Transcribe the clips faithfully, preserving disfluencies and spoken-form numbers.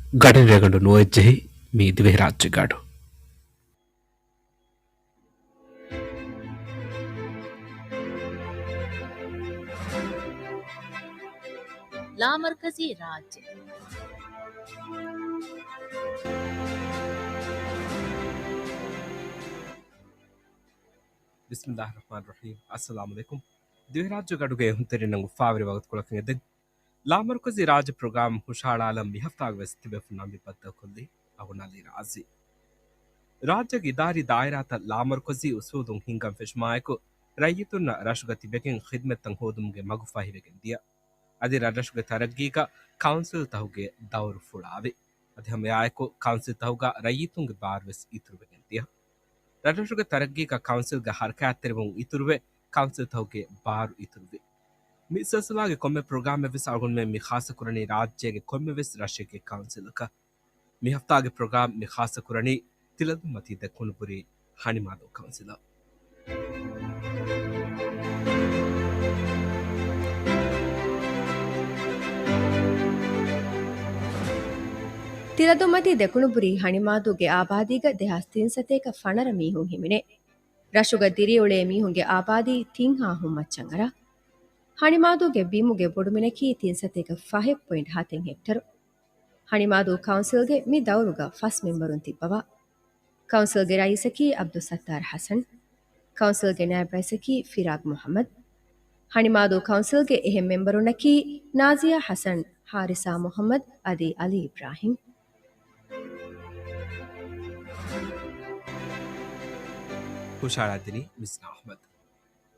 ގަޑިން ރޭގަނޑު ނުވައެއްޖެހި މީ ދިވެހިރާއްޖެ ގަޑު. ލާމަރުކަޒީ ރާއްޖެ. ބިސްމިއްލާހި ރަޙްމާނި ރަޙީމް. އައްސަލާމު ޢަލައިކުމް. ދިވެހިރާއްޖެ ގަޑުގެ އެހުންތެރިންނަށް އުފާވެރި ވަގުތުކޮޅަކަށް އެދެން. ލާމަރުކަޒީ ރާއްޖެ ޕްރޮގްރާމް ހުށަހަޅާލަން މިހަފްތާގެ ވެސް ތިބޭފުޅުންނާ މި ބައްދަލުކޮށްލީ އަޅުގަނޑު އަލީ ރާޒީ. ރާއްޖޭގެ އިދާރީ ދާއިރާތައް ލާމަރުކަޒީ އުސޫލުން ހިންގަން ފެށުމާއެކު، ރައްޔިތުންނަށް ރަށުގަ ތިބެގެން ޚިދްމަތްތައް ހޯދުމުގެ މަގު ފަހިވެގެން ދިޔަ. އަދި ރަށްރަށުގެ ތަރައްގީގަ ކައުންސިލްތަކުގެ ދައުރު ފުޅާވި. އަދި ހަމައެއާއެކު ކައުންސިލްތަކުގަ ރައްޔިތުންގެ ބާރުވެސް އިތުރުވެގެން ދިޔަ. ރަށްރަށުގެ ތަރައްގީގަ ކައުންސިލްގެ ހަރަކާތްތެރިވުން އިތުރުވެ، ކައުންސިލްތަކުގެ ބާރު އިތުރުވި. މި ސިލްސިލާގެ ކޮންމެ ޕްރޮގްރާމެއްވެސް އަޅުގަނޑުމެން މި ޚާއްޞަކުރަނީ ރާއްޖޭގެ ކޮންމެވެސް ރަށެއްގެ ކައުންސިލަކަށް. މި ހަފްތާގެ ޕްރޮގްރާމް މި ޚާއްޞަކުރަނީ ތިލަދުންމަތީ ދެކުނުބުރީ ހަނިމާދޫ ކައުންސިލަށް. ތިލަދުންމަތީ ދެކުނުބުރީ ހަނިމާދޫގެ އާބާދީގަ ދެހާސް ތިން ސަތޭކަ ފަނަރަ މީހުން ހިމެނޭ. ރަށުގަ ދިރިއުޅޭ މީހުންގެ އާބާދީ ތިން ހާހުން މައްޗަށް އަރާ. ހަނިމާދޫގެ ބިމުގެ ބޮޑުމިނަކީ ތިން ސަތޭކަ ފަހެއް ޕޮއިންޓް ހަތެއް ހެކްޓަރު. ހަނިމާދޫ ކައުންސިލްގެ މި ދައުރުގަ ފަސް މެމްބަރުން ތިއްބަވާ. ކައުންސިލްގެ ރައީސަކީ ޢަބްދުއްސައްތާރު ޙަސަން. ކައުންސިލްގެ ނާއިބް ރައީސަކީ ފިރާގް މުޙައްމަދު. ހަނިމާދޫ ކައުންސިލްގެ އެހެން މެމްބަރުންނަކީ ނާޒިޔާ ޙަސަން، ޙާރިސާ މުޙައްމަދު އަދި ޢަލީ އިބްރާހިމް. ހުށަހަޅައިދިނީ މިސްނާ އަޙްމަދު.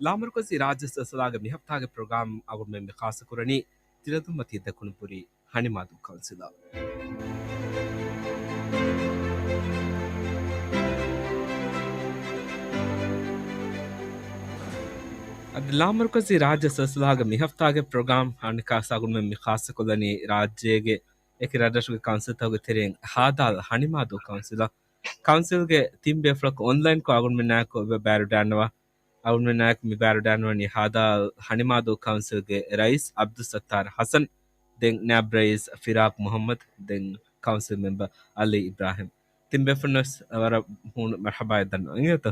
ލާމަރުކަޒީ ރާއްޖެ ސިލްސިލާގެ މިހަފްތާގެ ޕްރޮގްރާމް އަޅުގަނޑުމެން މި ޚާއްޞަކުރަނީ ތިލަދުންމަތީ ދެކުނުބުރީ ހަނިމާދޫ ކައުންސިލަށް. އަދި ލާމަރުކަޒީ ރާއްޖެ ސިލްސިލާގެ މިހަފްތާގެ ޕްރޮގްރާމް އަނެއްކާސް އަޅުގަނޑުމެން މި ޚާއްޞަކޮށްލަނީ ރާއްޖޭގެ އެކި ރަށްރަށުގެ ކައުންސިލްތަކުގެ ތެރެއިން ހާދާލް ހަނިމާދޫ ކައުންސިލަށް. ކައުންސިލްގެ ތިން ބޭފުޅަކު އޮންލައިންކޮށް އަޅުގަނޑުމެންނާއެކު ބައިވެރިވެ ޑާންނަވާ. އަޅުގަނޑުމެންނާއެކު މި ބައިވެރިވެ ޑާންނަވަނީ ހާދާލް ހަނިމާދޫ ކައުންސިލްގެ ރައީސް ޢަބްދުއްސައްތާރު ޙަސަން، ދެން ނާއިބް ރައީސް ފިރާގް މުޙައްމަދު، ދެން ކައުންސިލް މެމްބަރ ޢަލީ އިބްރާހިމް. ތިން ބޭފުޅުންވެސް ވަރަށް ހޫނު މަރްޙަބާއެއް ދަންނަވަން އިނގޭތޯ.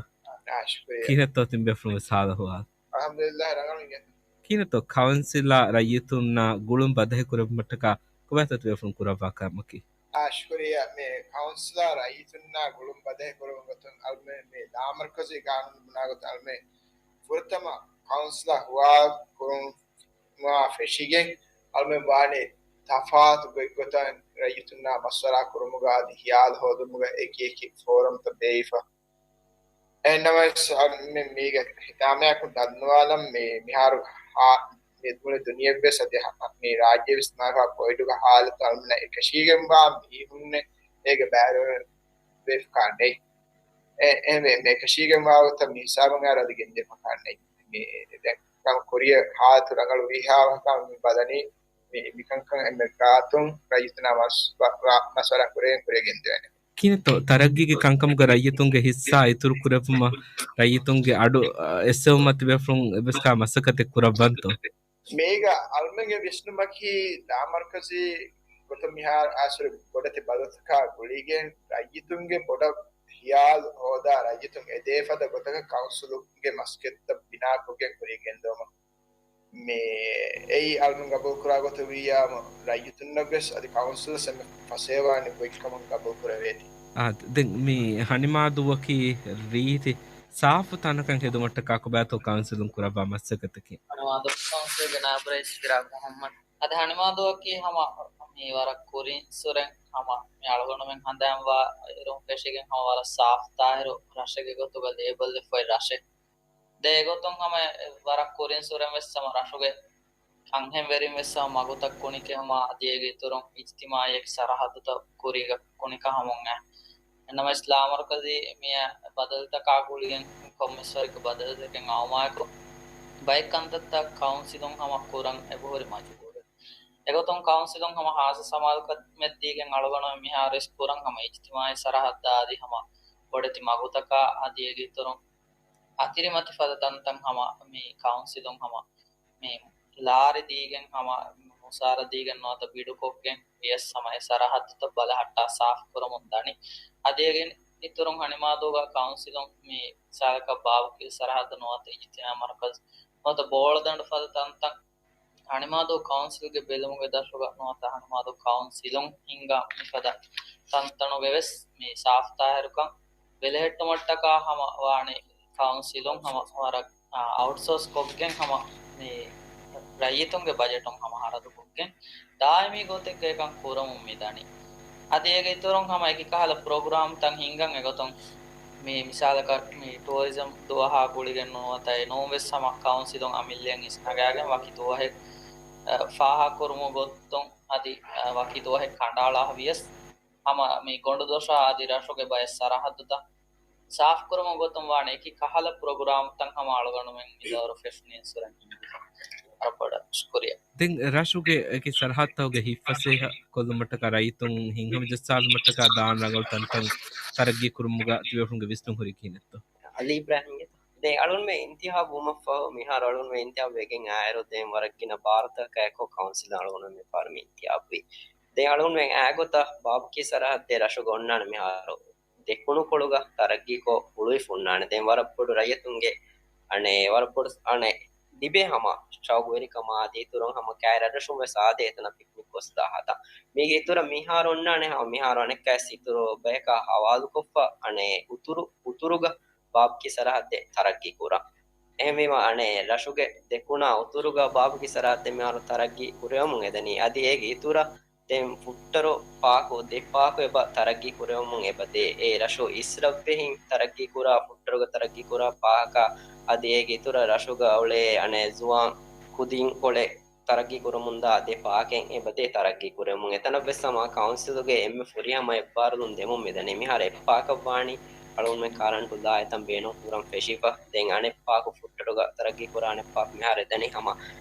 އާ، ޝުކުރިއްޔާ. ކިހިނެއްތޯ ތިން ބޭފުޅުންވެސް ހާލު އަޙްވާލު؟ އަލްޙަމްދުލިއްލާހް، ރަނގަޅު އިނގޭތޯ. ކިހިނެއްތޯ ކައުންސިލާ ރައްޔިތުންނާ ގުޅުން ބަދަހި ކުރެއްވުމަށްޓަކާ ކޮބާތޯ ތި ބޭފުޅުން ކުރައްވާ ކަމަކީ؟ އާ، ޝުކުރިއްޔާ. މި ކައުންސިލާ ރައްޔިތުންނާ ގުޅުން ބަދަހި ކުރެއްވުމުގެ ގޮތުން އަޅުމެން މި ލާމަރުކަޒީ ގާނޫނު ބުނާ ގޮތަށް އަޅުމެން ފުރަތަމަ ކައުންސިލާ ހުވާ ކުރުން މާ ފެށިގެން އަޅުމެން ވާނީ ތަފާތު ގޮތްގޮތަށް ރައްޔިތުންނާ މަޝްވަރާ ކުރުމުގަ އަދި ހިޔާލު ހޯދުމުގަ އެކި އެކި ފޯރަމްތައް ބޭއްވިފަ. އެހެންނަމަވެސް އަ، މި، މީގެ ހިތާމަޔަކުން ދަންނަވާލަން މި، މިހާރު ހާ، މި ދުނިޔެވެސް އަދި ހަ، މި ރާއްޖެވެސް މާފާ ކޮވިޑުގަ ހާލަތު އަޅުމެންނަށް އެކަށީގެންވާ މީހުންނެއް އޭގެ ބައިވެރިވެފަކާ ނެތް. އެ، އެހެންވެ، މި އެކަށީގެންވާ ގޮތަށް މި ހިސާބުން އައިރު އަދި ގެންދިޔަފަކާ ނެތް. މި ދެން ކަމަށް ކުރިޔަށް ހާލަތު ރަނގަޅު ވީހާވަހަކަ މި ބަލަނީ. މި، މިކަންކަން އެންމެ ގާތުން ރައްޔިތުންނާ މަސް، ވަ، ވަ، މަޝްވަރާ ކުރެގެން ކުރިޔަށް ގެންދެވޭނެ. ކިހިނެއްތޯ ތަރައްގީގެ ކަންކަމުގަ ރައްޔިތުންގެ ހިއްސާ އިތުރު ކުރެއްވުމަށް ރައްޔިތުންގެ އަޑު، އަ، އެއްސެވުމަށް ތިބޭފުޅުން އެއްވެސް ކާ މަސައްކަތެއް ކުރައްވަންތޯ؟ މީގަ އަޅުމެންގެ ވިސްނުމަކީ ލާމަރުކަޒީ ގޮތަށް މިހާރު އައިސް ބޮޑެތި ބަދަލުތަކާ ގުޅިގެން ރައްޔިތުންގެ ބޮޑަށް ހިޔާލު ހޯދާ ރައްޔިތުން އެދޭފަދަ ގޮތަކަށް ކައުންސިލުގެ މަސައްކަތްތައް ބިނާކޮށްގެން ކުރިޔަށް ގެންދެވުމަށް. މި އެއީ އަޅުމެން ގަބޫލުކުރާ ގޮތަށް ވިއްޔާމު، ރައްޔިތުންނަށްވެސް އަދި ކައުންސިލަށް އެންމެ ފަސޭހަވާނެ ގޮތްކަމަށް ގަބޫލުކުރެވޭތީ. އާ، ދެން މި ހަނިމާދޫއަކީ ރީތި ސާފު ތަނަކަށް ހެދުމަށްޓަކާ ކޮބާތޯ ކައުންސިލުން ކުރައްވާ މަސައްކަތަކީ؟ ހަނިމާދޫ ކައުންސިލްގެ ނާއިބު ރައީސް ފިރާގް މުޙައްމަދު. އަދި ހަނިމާދޫއަކީ ހަމަ މި ވަރަށް ކުރިން ސުރެން ހަމަ މި އަޅުގަނޑުމެން ހަނދާންވާ އިރުން ފެށިގެން ހަމަ ވަރަށް ސާފު ތާހިރު ރަށެއްގެ ގޮތުގަ ލޭބަލް ދެއްވި ރަށެއް. ދެ އެގޮތުން ހަމަ ވަރަށް ކުރިން ސުރެން ވެސް ހަމަ ރަށުގެ ކަންހެންވެރިން ވެސް ހަމަ މަގުތައް ކުނިކެ ހަމަ އަދި އޭގެ އިތުރުން އިޖްތިމާއީ ސަރަހައްދުތައް ކުރީގަ ކުނިކަ ހަމަ އޮންނާ. އެންނަމަވެސް ލާމަރުކަޒީ މިއަށް ބަދަލުތަކާ ގުޅިގެން ކޮންމެސް ވަރެއްގެ ބަދަލުތަކެއް އައުމާއެކު ބައެއް ކަންތައްތައް ކައުންސިލުން ހަމަ ކުރަން އެބަހުރި މަޖުބޫރެއް. އެގޮތުން ކައުންސިލުން ހަމަ ހާއްސަ ސަމާލުކަމެއް ދީގެން އަޅުގަނޑު މިހާރުވެސް ކުރަން ހަމަ އިޖްތިމާއީ ސަރަހައްދާ އަދި ހަމަ ބޮޑެތި މަގުތަކާ އަދި އޭގެ އިތުރުން އަތިރިމަތި ފަދަ ތަންތަން ހަމަ މި ކައުންސިލުން ހަމަ މި ލާރި ދީގެން ހަމަ މުސާރަ ދީގެން ނުވަތަ ބިޑުކޮށްގެން ވިޔަސް ހަމަ އެ ސަރަހައްދުތައް ބަލަހައްޓާ ސާފުކުރަމުން ދަނީ. އަދި އޭގެ އިތުރުން ހަނިމާދޫގަ ކައުންސިލުން މި މިސާލަކަށް ބާބުކިރި ސަރަހައްދު ނުވަތަ އިޖްތިމާޢީ މަރުކަޒު ނުވަތަ ބޯޅަދަނޑު ފަދަ ތަންތަން ހަނިމާދޫ ކައުންސިލްގެ ބެލުމުގެ ދަށުގަ ނުވަތަ ހަނިމާދޫ ކައުންސިލުން ހިންގާ މިފަދަ ތަންތަނުގެ ވެސް މި ސާފުތާހިރުކަން ބެލެހެއްޓުމަށްޓަކާ ހަމަ ވާނެ ކައުންސިލުން ހަމަ ވަރަށް، އާ، އައުޓްސޯސް ކޮށްގެން ހަމަ މި ރައްޔިތުންގެ ބަޖެޓުން ހަމަ ހަރަދު ކޮށްގެން ދާއިމީ ގޮތެއްގައި ކަން ކުރަމުން މިދަނީ. އަދި އޭގެ އިތުރުން ހަމަ އެކި ކަހަލަ ޕްރޮގްރާމްތައް ހިންގަން އެގޮތުން މި މިސާލަކަށް މި ޓޫރިޒަމް ދުވަހާ ގުޅިގެން ނުވަތަ އެ ނޫން ވެސް ހަމަ ކައުންސިލުން އަމިއްލައަށް އިސްނަގާގެން ވަކި ދުވަހެއް، އަ، ފާހަގަކުރުމުގެ ގޮތުން އަދި، އަ، ވަކި ދުވަހެއް ކަނޑައަޅާ ވިޔަސް ހަމަ މި ގޮނޑުދޮށާ އަދި ރަށުގެ ބައެއް ސަރަހައްދުތައް ސާފުކުރުމުގެ ގޮތުން ވާނެ އެކި ކަހަލަ ޕްރޮގްރާމްތައް ހަމަ އަޅުގަނޑުމެން މިދައުރު ފެށުނީ އިންސުރެންސް އަބަޑަށް. ޝުކުރިއްޔާ. ދެން ރަށުގެ އެކި ސަރަހައްދުތަކުގެ ހިތްފަސޭހަ ކޮށްލުމަށްޓަކާ ރައްޔިތުން ހިތްހަމަޖައްސާލުމަށްޓަކާ ދާން ރަނގަޅު ތަންތަން ތަރައްގީ ކުރުމުގަ ތިބޭފުޅުންގެ ވިސްނުން ހުރީ ކިހިނެއްތޯ؟ އަލީ އިބްރާހިމްގެ. ދެން އަޅުންމެ އިންތިހާބު ވުމަށްފަހު މިހާރު އަޅުންމެ އިންތިހާބު ވެގެން އާއިރު ދެން ވަރަށް ގިނަ ބާރުތަކާ އެކޮށް ކައުންސިލަށް އަޅުގަނޑުމެ މި ފަހަރު މި އިންތިހާބުވީ. ދެން އަޅުންމެ އާގޮތަށް ބާބުކީ ސަރަހައްދެއް ރަށުގަ އޮންނާނެ މިހާރު ދެކުނުކޮޅުގަ ތަރައްގީކޮށް ހުޅުވިފަ އޮންނާނެ. ދެން ވަރަށް ބޮޑު ރައްޔިތުންގެ އަނެއް ވަރަށް ބޮޑު އަނެއް ލިބޭ ހަމަ ޝައުގުވެރިކަމާ އަދި އިތުރުން ހަމަ ކައިރި ރަށުން ވެސް އާދޭ އެތަނަށް ޕިކްނިކް ގޮސްދާ ހަދާ. މީގެ އިތުރަށް މިހާރު އޮންނާނެ ހަމަ މިހާރު އަނެއްކާވެސް އިތުރު ބަޔަކާ ހަވާލުކޮށްފަ އަނެއް އުތުރު، އުތުރުގަ ބާބުކީ ސަރަހައްދެއް ތަރައްގީ ކުރާ. އެހެންވީމަ އަނެއް ރަށުގެ ދެކުނާ އުތުރުގަ ބާބުކީ ސަރަހައްދެއް މިހާރު ތަރައްގީ ކުރެވެމުން އެދަނީ. އަދި އޭގެ އިތުރަށް ދެން ފުއްޓަރު ޕާކު ދެ ޕާކު އެބަ ތަރައްގީ ކުރެވެމުން އެބަ ދޭ. އެ ރަށު އިސްރަށްވެހިން ތަރައްގީ ކުރާ، ފުއްޓަރުގަ ތަރައްގީ ކުރާ ޕާކާ އަދި އޭގެ އިތުރަށް ރަށުގަ އުޅޭ އަނެއް ޒުވާން ކުދިން ކޮޅެއް ތަރައްގީ ކުރަމުންދާ ދެ ޕާކެއް އެބަދޭ ތަރައްގީ ކުރެވެމުން. އެތަނަށް ވެސް ހަމަ ކައުންސިލުގެ އެންމެ ފުރިހަމަ އެއްބާރުލުން ދެމުން މިދަނީ. މިހާރު އެއް ޕާކަށް ވާނީ އަޅުގަނޑުމެން ކާރަންޓު ލާ އެތަން ބޭނުން ކުރަން ފެށިފަ. ދެން އަނެއް ޕާކު ފުއްޓަރުގަ ތަރައްގީ ކުރާ އަނެއް ޕާކު މިހާރު އެދަނީ ހަމަ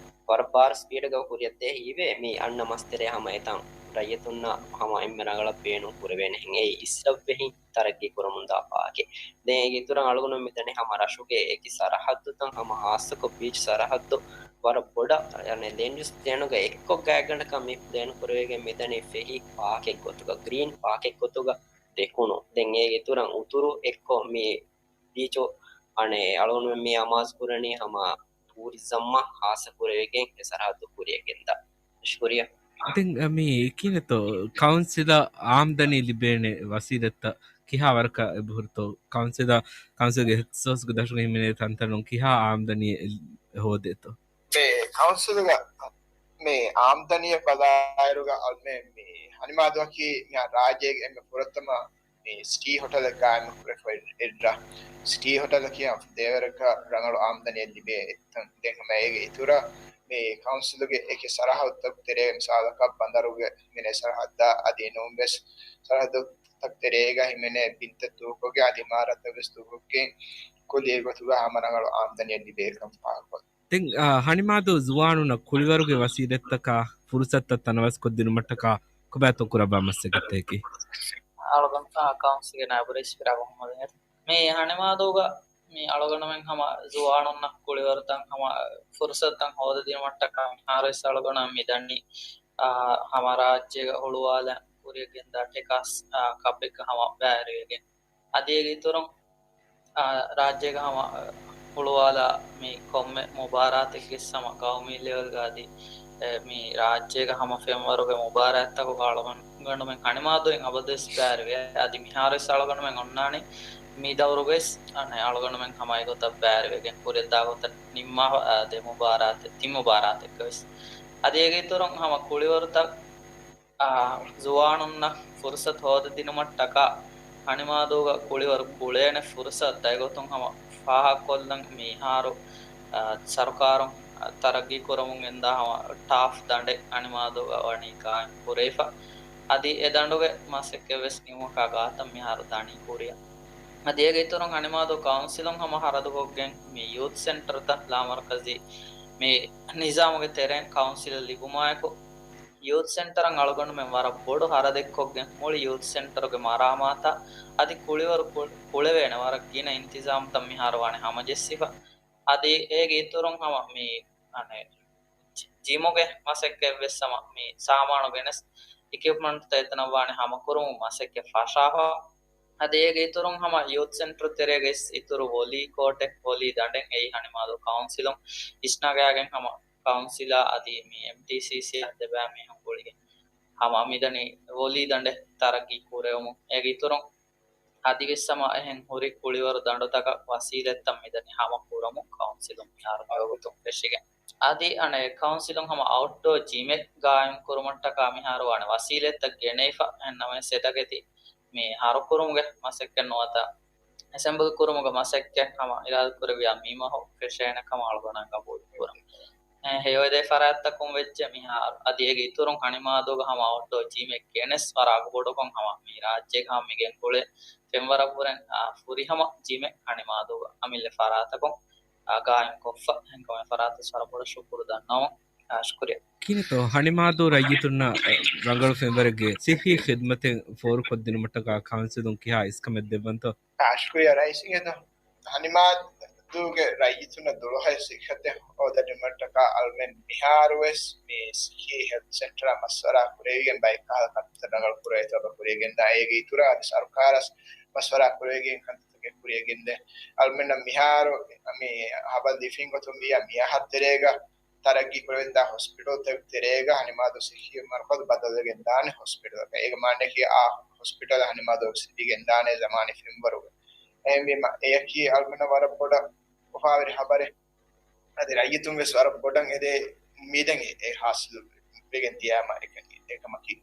ވަރަށް ބާރު ސްޕީޑުގަ ކުރިއަށް ދޭ ހީވޭ. މި އަންނަ މަސްތެރޭ ހަމަ އެތަން ރައްޔިތުންނަށް ހަމަ އެންމެ ރަނގަޅަށް ބޭނުން ކުރެވޭނެ ހެން. އެއީ އިސްރަށްވެހިން ތަރައްގީ ކުރަމުންދާ ޕާކެއް. ދެން އޭގެ އިތުރަށް އަޅުގަނޑު މިދަނީ ހަމަ ރަށުގެ އެކި ސަރަހައްދުތައް ހަމަ ހާއްސަކޮށް ބީޗް ސަރަހައްދު ވަރަށް ބޮޑަށް އަނެއް ލޭންޑް ޔޫސް ޕްލޭނުގަ އެއްކޮށް ގާތްގަނޑަކަށް މި ޕްލޭން ކުރެވިގެން މިދަނީ ފެހި ޕާކެއް ގޮތުގަ، ގްރީން ޕާކެއް ގޮތުގަ ދެކުނު. ދެން އޭގެ އިތުރަށް އުތުރު އެއްކޮށް މި ބީޗު އަނެއް އަޅުގަނޑުމެން މި އަމާޒު ކުރަނީ ހަމަ ޓޫރިޒަމްއަށް ހާއްސަ ކުރެވިގެން އެ ސަރަހައްދު ކުރިއަށް ގެންދާ. ޝުކުރިއްޔާ. ދެން، އަ، މި ކިހިނެއްތޯ ކައުންސިލަށް އާމްދަނީ ލިބޭނެ ވަސީލަތްތައް ކިހާ ވަރަކަށް އެބަހުރިތޯ؟ ކައުންސިލަށް، ކައުންސިލްގެ އިހްތިސޯސްގެ ދަށުގަ ހިމެނޭ ތަންތަނުން ކިހާ އާމްދަނީ ހޯދޭތޯ؟ މި ކައުންސިލުގަ މި އާމްދަނީއަށް ބަލާއިރުގަ އަޅުމެ މި ހަނިމާދޫއަކީ މިހާ ރާއްޖޭގެ އެންމެ ފުރަތަމަ މި ސިޓީ ހޮޓަލެއް ގާއިމު ކުރެފަ އެއްރަށް. ސިޓީ ހޮޓަލަކީ ދޭވަރަކަ ރަނގަޅު އާމްދަނީއެއް ލިބޭ އެއްތަން. ދެން ހަމަ އޭގެ އިތުރަށް މި ކައުންސިލުގެ އެކި ސަރަހައްދުތަކު ތެރޭ މިސާލަކަށް ބަނދަރުގެ މިނެ ސަރަހައްދާ އަދި ނޫން ވެސް ސަރަހައްދުތަކު ތެރޭގަ ހިމެނޭ ބިންތައް ދޫކޮށްގެން އަދި އިމާރާތްތައް ވެސް ދޫކޮށްގެން ކުލި އެގޮތުގަ ހަމަ ރަނގަޅު އާމްދަނީއެއް ލިބޭކަން ފާހަގަކޮށް. ދެން، އާ، ހަނިމާދޫ ޒުވާނުންނަށް ކުޅިވަރުގެ ވަސީލަތްތަކާ ފުރުސަތުތައް ތަނަވަސްކޮށްދިނުމަށްޓަކާ ކޮބާތޯ ކުރައްވާ މަސައްކަތްތަކަކީ؟ އަޅުގަނޑު، އާ، ކައުންސިލްގެ ނައިބު ރައީސް ފިރާގު މުހައްމަދު އިނގޭތޯ. މި ހަނިމާދޫގަ މި އަޅުގަނޑުމެން ހަމަ ޒުވާނުންނަށް ކުޅިވަރުތައް ހަމަ ފުރުސަތުތައް ހޯދަދިނުމަށްޓަކާ މިހާރުވެސް އަޅުގަނޑު މިދަނީ، އާ، ހަމަ ރާއްޖޭގަ ހުޅުވާލަން ކުރިއަށް ގެންދާ ޓެކާސް، އާ، ކަޕެއްގަ ހަމަ ބައިވެރިވެގެން. އަދި އޭގެ އިތުރުން، އާ، ރާއްޖޭގަ ހަމަ ހުޅުވާލާ މި ކޮންމެ މުބާރާތެއްގެ ހަމަ ގައުމީ ލެވެލްގަ އަދި، އެ، މި ރާއްޖޭގަ ހަމަ ފެންވަރުގެ މުބާރާތްތަކުގަ އަޅުގަނޑުމެން ހަނިމާދޫއިން އަބަދުވެސް ބައިވެރިވޭ. އަދި މިހާރުވެސް އަޅުގަނޑުމެން އޮންނާނީ މި ދައުރުގަވެސް އަނެއް އަޅުގަނޑުމެން ހަމަ އެގޮތަށް ބައިވެރިވެގެން ކުރިއަށްދާ ގޮތަށް ނިންމާފަ، އާ، ދެ މުބާރާތެއް، ތިން މުބާރާތެއްގަވެސް. އަދި އޭގެ އިތުރުން ހަމަ ކުޅިވަރުތައް އާ، ޒުވާނުންނަށް ފުރުސަތު ހޯދަދިނުމަށްޓަކާ ހަނިމާދޫގަ ކުޅިވަރު ގުޅޭނެ ފުރުސަތު އެގޮތުން ހަމަ ފާހަގަކޮށްލަން މިހާރު، އާ، ސަރުކާރުން ތަރައްގީ ކުރަމުން ގެންދާ ހަމަ ޓާފް ދަނޑެއް ހަނިމާދޫގަ ވަނީ ގާއިމް ކުރެވިފަ. އަދި އެ ދަނޑުގެ މަސައްކަތްވެސް ނިމުމަކާ ގާތަށް މިހާރު ދަނީ ކުރިއަށް. އަދި އޭގެ އިތުރުން ހަނިމާދޫ ކައުންސިލުން ހަމަ ހަރަދުކޮށްގެން މި ޔޫތު ސެންޓަރުތައް ލާމަރުކަޒީ މި ނިޒާމުގެ ތެރެއިން ކައުންސިލަށް ލިބުމާއެކު، ޔޫތު ސެންޓަރަށް އަޅުގަނޑުމެން ވަރަށް ބޮޑު ހަރަދެއްކޮށްގެން މުޅި ޔޫތު ސެންޓަރުގެ މަރާމާތާ އަދި ކުޅިވަރު ކު-، ކުޅެވޭނެ ވަރަށް ގިނަ އިންތިޒާމްތައް މިހާރު ވާނެ ހަމަޖެއްސިފަ. އަދި އޭގެ އިތުރުން ހަމަ މި އަނެއް ޖިމުގެ މަސައްކަތް ވެސް ހަމަ މި ސާމާނު ގެނެސް އިކިއުޕްމަންޓްތައް އެތަނަށް ވާނެ ހަމަކުރުމުން މަސައްކަތް ފަށާފަ. އަދި އޭގެ އިތުރުން ހަމަ ޔޫތު ސެންޓަރު ތެރޭގައި އިތުރު ވޮލީ ކޯޓެއް، ވޮލީ ދަނޑެއް އެއީ ހަނިމާދޫ ކައުންސިލުން އިސްނަގާގެން ހަމަ ކައުންސިލާ އަދި މި އެމްޓީސީސީ އަށް ދެބައި މީހުން ގުޅިގެން ހަމަ މިދަނީ ވޮލީ ދަނޑެއް ތަރައްގީ ކުރެވުމުން. އޭގެ އިތުރުން އަދިވެސް ހަމަ އެހެން ހުރި ކުޅިވަރު ދަނޑުތަކަށް ވަސީލަތްތައް މިދަނީ ހަމަ ކުރަމުން ކައުންސިލުން މިހާރު ގޮތުން ފެށިގެން. އަދި އަނެއް ކައުންސިލުން ހަމަ އައުޓްޑޯ ޖިމެއް ގާއިމް ކުރުމަށްޓަކާ މިހާރު ވާނެ ވަސީލަތްތައް ގެނެވިފަ. އެހެންނަމަވެސް އެތަކެތި މި ހަރުކުރުމުގެ މަސައްކަތް ނުވަތަ އެސެމްބަލް ކުރުމުގެ މަސައްކަތް ހަމަ އިރާދަކުރެއްވިޔާ މި މަހު ފެށޭނެ ކަމަށް އަޅުގަނޑަށް ގަބޫލު ކުރަން. އެ، ހެޔޮއެދޭ ފަރާތްތަކުން ވެއްޖެ މިހާރު. އަދި އޭގެ އިތުރުން ހަނިމާދޫގަ ހަމަ އައުޓްޑޯ ޖިމެއް ގެނެސް ވަރަށް އަގުބޮޑުކޮށް ހަމަ މި ރާއްޖޭގަ ހަމަ މިގެން ގުޅޭ ފެންވަރަށްވުރެން، އާ، ފުރިހަމަ ޖިމެއް ހަނިމާދޫގަ އަމިއްލަ ފަރާތަކުން، އާ، ގާއިމް ކޮށްފަ. އެހެންކަމުން އެ ފަރާތަށް ވަރަށް ބޮޑަށް ޝުކުރު ދަންނަވަން. އާ، ޝުކުރިއްޔާ. ކިހިނެއްތޯ ހަނިމާދޫ ރައްޔިތުންނަށް ރަނގަޅު ފެންވަރެއްގެ ސިއްހީ ޚިދްމަތެއް ފޯރުކޮށްދިނުމަށްޓަކާ ކައުންސިލުން ކިހާ އިސްކަމެއް ދެއްވަންތޯ؟ އާ، ޝުކުރިއްޔާ ރައީސް އިނގޭތޯ. ހަނިމާދޫގެ ރައްޔިތުންނަށް ދުޅަހެޔޮ ސިއްހަތެއް ހޯދަދިނުމަށްޓަކާ އަޅުމެން މިހާރުވެސް މި ސިއްހީ ހެލްތް ސެންޓަރ މަޝްވަރާ ކުރެވިގެން ބައެއް ކަހަލަ ކަންތައްތައް ރަނގަޅު ކުރެވޭތޯ ކުރިޔަށް ގެންދާ. އޭގެ އިތުރަށް އަދި ސަރުކާރަށް މަޝްވަރާ ކުރެވިގެން ކަންތައްތަކެއް ކުރިޔަށް ގެންދޭ. އަޅުމެންނަށް މިހާރު މި ހަބަރު ލިބިފައި ގޮތުން ވިއްޔާ މި އަހަރު ތެރޭގަ ތަރައްގީ ކުރެވިގެންދާ ހޮސްޕިޓަލްތައް ތެރޭގަ ހަނިމާދޫ ސިއްހީ މަރުކަޒު ބަދަލުވެގެން ދާނެ ހޮސްޕިޓަލަކަށް. އޭގެ މާނައަކީ އާ ހޮސްޕިޓަލް ހަނިމާދޫ ވެސް ލިބިގެން ދާނެ ޒަމާނީ ފެންވަރުގަ. އެހެންވީމަ އެޔަކީ އަޅުމެންނަށް ވަރަށް ބޮޑަށް އުފާވެރި ހަބަރެއް. އަދި ރައްޔިތުން ވެސް ވަރަށް ބޮޑަށް އެދޭ އުއްމީދެއް އެ ހާސިލު ވެގެން ދިޔައިމަ އެކަން އެކަމަކީ.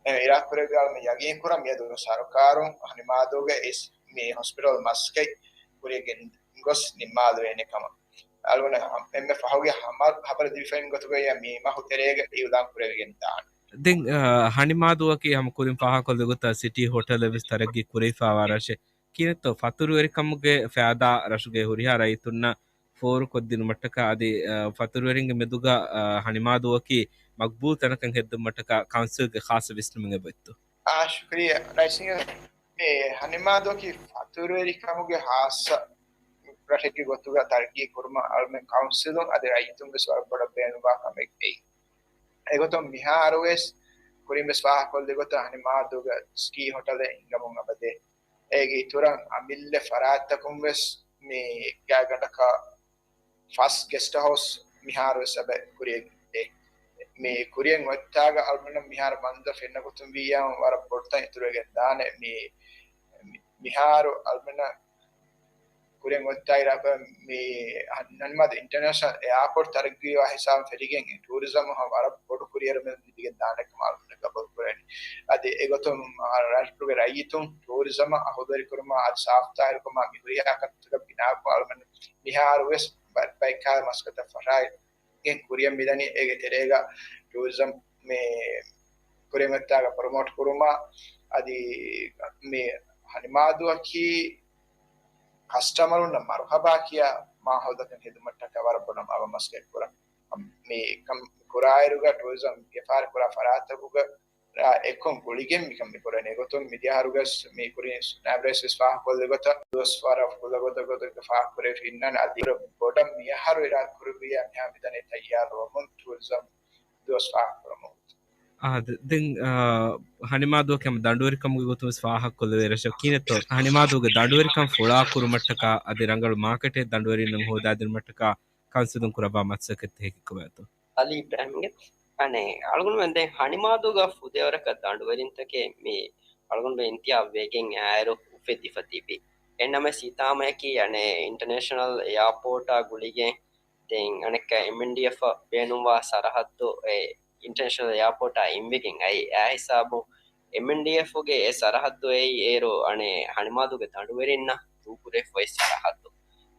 އެ އިރާދަ ކުރެއްވި އަޅުމެން ޔަގީން ކުރަން މިއަދު ސަރުކާރުން ހަނިމާދޫގެ އިސް މި ހޮސްޕިޓަލް މަސައްކަތް ކުރިޔަށް ގެންގޮސް ނިންމާލެވޭނެ ކަމަށް. އަޅުގަނޑަށް އެންމެ ފަހުގެ ހަމަ ހަބަރު ލިބިފައި ގޮތުގައި މި މަހު ތެރޭގަ އިއުލާން ކުރެވިގެން ދާނެ. ދެން، އަ، ހަނިމާދޫއަކީ ހަމަ ކުރިން ފާހަގަކޮށްލި ގޮތަށް ސިޓީ ހޮޓަލެއް ވެސް ތަރައްގީ ކުރެވިފައިވާ ރަށެއް. ކިހިނެއްތޯ ފަތުރުވެރިކަމުގެ ފައިދާ ރަށުގެ ހުރިހާ ރައްޔިތުންނަށް ފޯރުކޮށްދިނުމަށްޓަކާ އަދި، އަ، ފަތުރުވެރިންގެ މެދުގަ، އަ، ހަނިމާދޫއަކީ މަގްބޫލް ތަނަކަށް ހެއްދުމަށްޓަކާ ކައުންސިލްގެ ޚާއްސަ ވިސްނުމެއް އެބައޮތްތޯ؟ އާ، ޝުކުރިއްޔާ. ރައީސް އިނގޭ މި ހަނިމާދޫއަކީ ފަތުރުވެރިކަމުގެ ހާއްސަ ރަށެއްގެ ގޮތުގަ ތަރައްގީ ކުރުމަށް އަޅުމެން ކައުންސިލުން އަދި ރައްޔިތުން ވެސް ވަރަށް ބޮޑަށް ބޭނުންވާ ކަމެއް އެއީ. އެގޮތުން މިހާރު ވެސް ކުރިން ވެސް ފާހަގަކޮށްލި ގޮތަށް ހަނިމާދޫގަ ސިޓީ ހޮޓަލެއް ހިންގަމުން އެބަދޭ. އޭގެ އިތުރަށް އަމިއްލަ ފަރާތްތަކުން ވެސް މި ގާތްގަނޑަކަށް ފަސް ގެސްޓް ހައުސް މިހާރު ވެސް އެބަ ކުރިޔަށް އެ. މި ކުރިޔަށް އޮތްތާގަ އަޅުގަނޑަށް މިހާރު މަންޒަރު ފެންނަ ގޮތުން ވިއްޔާ ވަރަށް ބޮޑުތަން އިތުރުވެގެން ދާނެ. މި، މި، މިހާރު އަޅުގަނޑަށް ކުރިޔަށް އޮތްތާ އިރާކަށް މި ހަނިމާދޫ އިންޓަރނޭޝަނަލް އެއާޕޯޓް ތަރައްގީވާ ހިސާބުން ފެށިގެން ޓޫރިޒަމަށް ވަރަށް ބޮޑު ކުރިއެރުމެއް ލިބިގެން ދާނެ ކަމަށް އަޅުގަނޑަށް ގަބޫލު ކުރެވެނީ. އަދި އެގޮތުން ރަށުގެ ރައްޔިތުން ޓޫރިޒަމަށް އަހުލުވެރިކުރުމާ އަދި ސާފުތާހިރުކުރުމާ މި ހުރިހާ ކަންތަކަށް ބިނާކޮށް އަޅުގަނޑު މިހާރު ވެސް ބަ-، ބައެއްކާ މަސައްކަތް ފަށާ ގެން ކުރިޔަށް މިދަނީ. އޭގެ ތެރޭގަ ޓޫރިޒަމް މި ކުރިމައްޗާގަ ޕްރޮމޯޓް ކުރުމާ އަދި މި ހަނިމާދޫއަކީ ކަސްޓަމަރުންނަށް މަރުހަބާ ކިޔާ މާހައުލަކަށް ހެދުމަށްޓަކާ ވަރަށް ބޮޑަށް އަޅުގަނޑު މަސައްކަތް ކުރަން. މި ކަން ކުރާއިރުގަ ޓޫރިޒަމް ވިޔަފާރި ކުރާ ފަރާތްތަކުގަ އެކުން ގުޅިގެން މިކަން މި ކުރަނީ. އެގޮތުން މިދިޔަ އަހަރުގަސް މި ކުރިން ނައިބް ރައީސް ވެސް ފާހަގަކޮށްލި ގޮތަށް ދުވަސްވަރަށް ފުލަ ގޮތަށް ގޮތަކަށް ފާހަގަކުރެވިފައި އިންނާނެ. އަދި ބޮޑަށް މިއަހަރު އިރާދަ ކުރެއްވިއްޔާ މިހާ މިދަނީ ތައްޔާރުވަމުން ޓޫރިޒަމް ދުވަސް ފާހަގަކުރަމުން. އާ، ދެ-، ދެން، އާ، ހަނިމާދޫއަކީ ހަމަ ދަނޑުވެރިކަމުގެ ގޮތުން ވެސް ފާހަގަކޮށްލެވޭ ރަށެއް. ކިހިނެއްތޯ ހަނިމާދޫގެ ދަނޑުވެރިކަން ފުޅާކުރުމަށްޓަކާ އަދި ރަނގަޅު މާކެޓެއް ދަނޑުވެރިންނަށް ހޯދާދިނުމަށްޓަކާ ކައުންސިލުން ކުރައްވާ މަސައްކަތްތައް ހެކިކުރައްވާތޯ؟ އަލީ އިބްރާހިމްގެ އަނެއް އަޅުގަނޑުމެން ދެން ހަނިމާދޫގަ ފުދޭވަރަކަށް ދަނޑުވެރިންތަކެއް މި އަޅުގަނޑުމެން އިންތިހާބް ވެގެން އައިރު އުފެދިފަ ތިބި. އެހެންނަމަވެސް ހިތާމަޔަކީ އަނެއް އިންޓަރނޭޝަނަލް އެއާޕޯޓާ ގުޅިގެން ދެން އަނެއްކާ އެމްއެންޑީއެފް ބޭނުންވާ ސަރަހައްދު އެ އިންޓަރނޭޝަނަލް އެއާޕޯޓާ އިންވެގެން އައި. އެ ހިސާބު އެމްއެންޑީއެފްގެ އެ ސަރަހައްދު އެއީ އޭރު އަނެއް ހަނިމާދޫގެ ދަނޑުވެރިންނަށް ދޫކުރެވިފައި ސަރަހައްދު.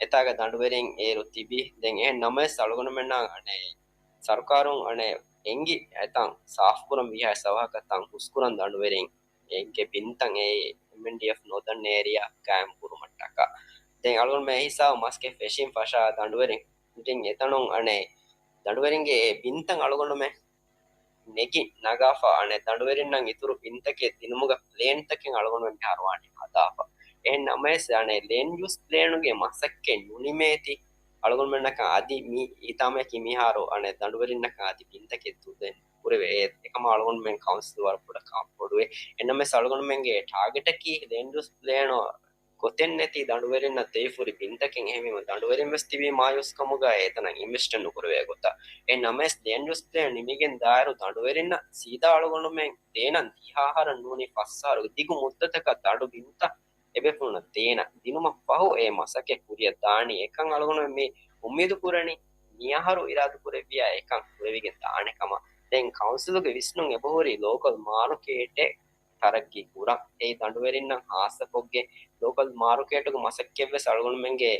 އެތާގަ ދަނޑުވެރިން އޭރު ތިބި. ދެން އެހެން ނަމަވެސް އަޅުގަނޑުމެންނަށް އަނެއް ސަރުކާރުން އަނެއް އެނގި އެތަން ސާފުކުރަން ވީހާ ސަވަހަކަށް ތަން ހުސްކުރަން ދަނޑުވެރިން އެއްގެ ބިންތައް އެ އެމްއެންޑީއެފް ނޯދަން އޭރިއާ ގާއިމް ކުރުމަށްޓަކާ. ދެން އަޅުގަނޑުމެން އެ ހިސާބު މަސައްކަތް ފެށިން ފަށާ ދަނޑުވެރިން ދެން އެތަނުން އަނެއް ދަނޑުވެރިންގެ އެ ބިންތައް އަޅުގަނޑުމެން ނެގި ނަގާފަ އަނެއް ދަނޑުވެރިންނަށް އިތުރު ބިންތަކެއް ދިނުމުގެ ޕްލޭންތަކެއް އަޅުގަނޑުމެން މިހާރު ވާނީ ހަދާފަ. އެހެން ނަމަވެސް އަނެއް ލޭންޑް ޔޫސް ޕްލޭނުގެ މަސައްކަތް ނުނިމޭތި. އަޅުގަނޑުމެންނަކަށް އަދި މި ހިތާމަޔަކީ މިހާރު އަނެއް ދަނޑުވެރިންނަކަށް އަދި ބިންތަކެއް ދޫދޭން ކުރެވޭ. އެ-، އެކަމަށް އަޅުގަނޑުމެން ކައުންސިލް ވަރަށް ބޮޑަށް ކާން ބޮޑުވޭ. އެންނަމެސް އަޅުގަނޑުމެންގެ ޓާގެޓަކީ ލޭންޑް ޔޫސް ޕްލޭނު ގޮތެއް ނެތި ދަނޑުވެރިންނަށް ދެވިފުރި ބިންތަކެއް. އެހެންވީމަ ދަނޑުވެރިން ވެސް ތިބީ މާޔޫސްކަމުގަ އެތަނަށް އިންވެސްޓެއް ނުކުރެވޭ ގޮތަށް. އެ ނަމަވެސް ލޭންޑް ޔޫސް ޕްލޭން ނިމިގެން ދާއިރު ދަނޑުވެރިންނަށް ސީދާ އަޅުގަނޑުމެން ދޭނަން ދިހަ އަހަރަށް ނޫނީ ފަސް އަހަރުގެ ދިގު މުއްދަތަކަށް ދަނޑު ބިންތައް އެބޭފުޅުންނަށް ދޭނަން ދިނުމަށް ފަހު އެ މަސައްކަތް ކުރިއަށް ދާނީ. އެކަން އަޅުގަނޑުމެން މި އުއްމީދު ކުރަނީ މިއަހަރު އިރާދަ ކުރެއްވިޔާ އެކަން ކުރެވިގެން ދާނެ ކަމަށް. ދެން ކައުންސިލުގެ ވިސްނުން އެބަހުރީ ލޯކަލް މާރުކޭޓެއް ތަރައްގީ ކުރަން. އެއީ ދަނޑުވެރިންނަށް ހާއްސަކޮށްގެން ލޯކަލް މާރުކޭޓުގެ މަސައްކަތްވެސް އަޅުގަނޑުމެންގެ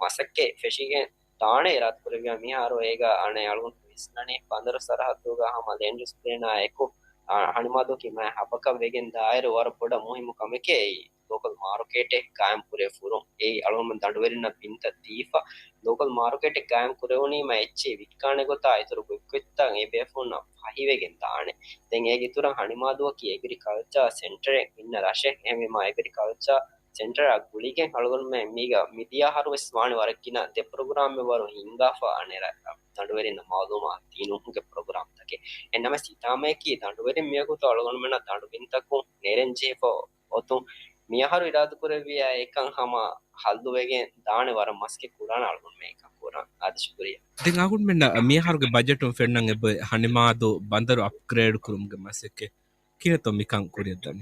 މަސައްކަތް ފެށިގެން ދާނެ އިރާދަ ކުރެއްވިޔާ މިހާރު އޭގަ އަނެއް އަޅުގަނޑު ވިސްނަނީ ބަނދަރު ސަރަހައްދުގަ ހަމަ ލޭންޑް ޔޫސް ޕްލޭނާ އެކު، އާ، ހަނިމާދުއަކީ މާ ހަބަކަށް ވެގެން ދާއިރު ވަރަށް ބޮޑަށް މުހިއްމު ކަމެކޭ އެއީ. ލޯކަލް މާރުކޭޓެއް ގާއިމް ކުރެވިފަ ހުރުން. އެއީ އަޅުގަނޑުމެން ދަނޑުވެރިންނަށް ބިންތައް ދީފަ، ލޯކަލް މާރުކޭޓެއް ގާއިމް ކުރެވުނީމަ އެއްޗެހި ވިއްކާނެ ގޮތާ އިތުރު ގޮތްގޮތްތައް އެ ބޭފުޅުންނަށް ފަހިވެގެން ދާނެ. ދެން އޭގެ އިތުރަށް ހަނިމާދުއަކީ އެގްރިކަލްޗަރ ސެންޓަރެއް އިންނަ ރަށެއް. އެހެންވީމަ އެގްރިކަލްޗަރ ސެންޓަރާ ގުޅިގެން އަޅުގަނޑުމެން މީގަ މިދިޔަ އަހަރު ވެސް ވާނެ ވަރަށް ގިނަ ދެ ޕްރޮގްރާމެއް ވަރު ހިންގާފަ އަނެއް ރަށް ދަނޑުވެރިންނަށް މައުލޫމާތު ދިނުމުގެ ޕްރޮގްރާމްތަކެއް. އެންނަމެސް ހިތާމަޔަކީ ދަނޑުވެރިން މިވަގުތު އަޅުގަނޑުމެންނަށް ދަނޑު ބިންތަކުން ނެރެން ޖެހިފަ އޮތުން މިއަހަރު އިރާދަކުރެއްވިޔާ އެކަން ހަމަ ހައްލުވެގެން ދާނެ ވަރަށް މަސައްކަތް ކުރާނެ އަޅުގަނޑުމެން އެކަން ކުރަން. އާދެ، ޝުކުރިއްޔާ. ދެން އަޅުގަނޑުމެންނަށް މިއަހަރުގެ ބަޖެޓުން ފެންނަން އެބަ ހަނިމާދު ބަނދަރު އަޕްގްރޭޑް ކުރުމުގެ މަސައްކަތް ކިހިނެއްތޯ މިކަން ކުރިއަށްދަނީ؟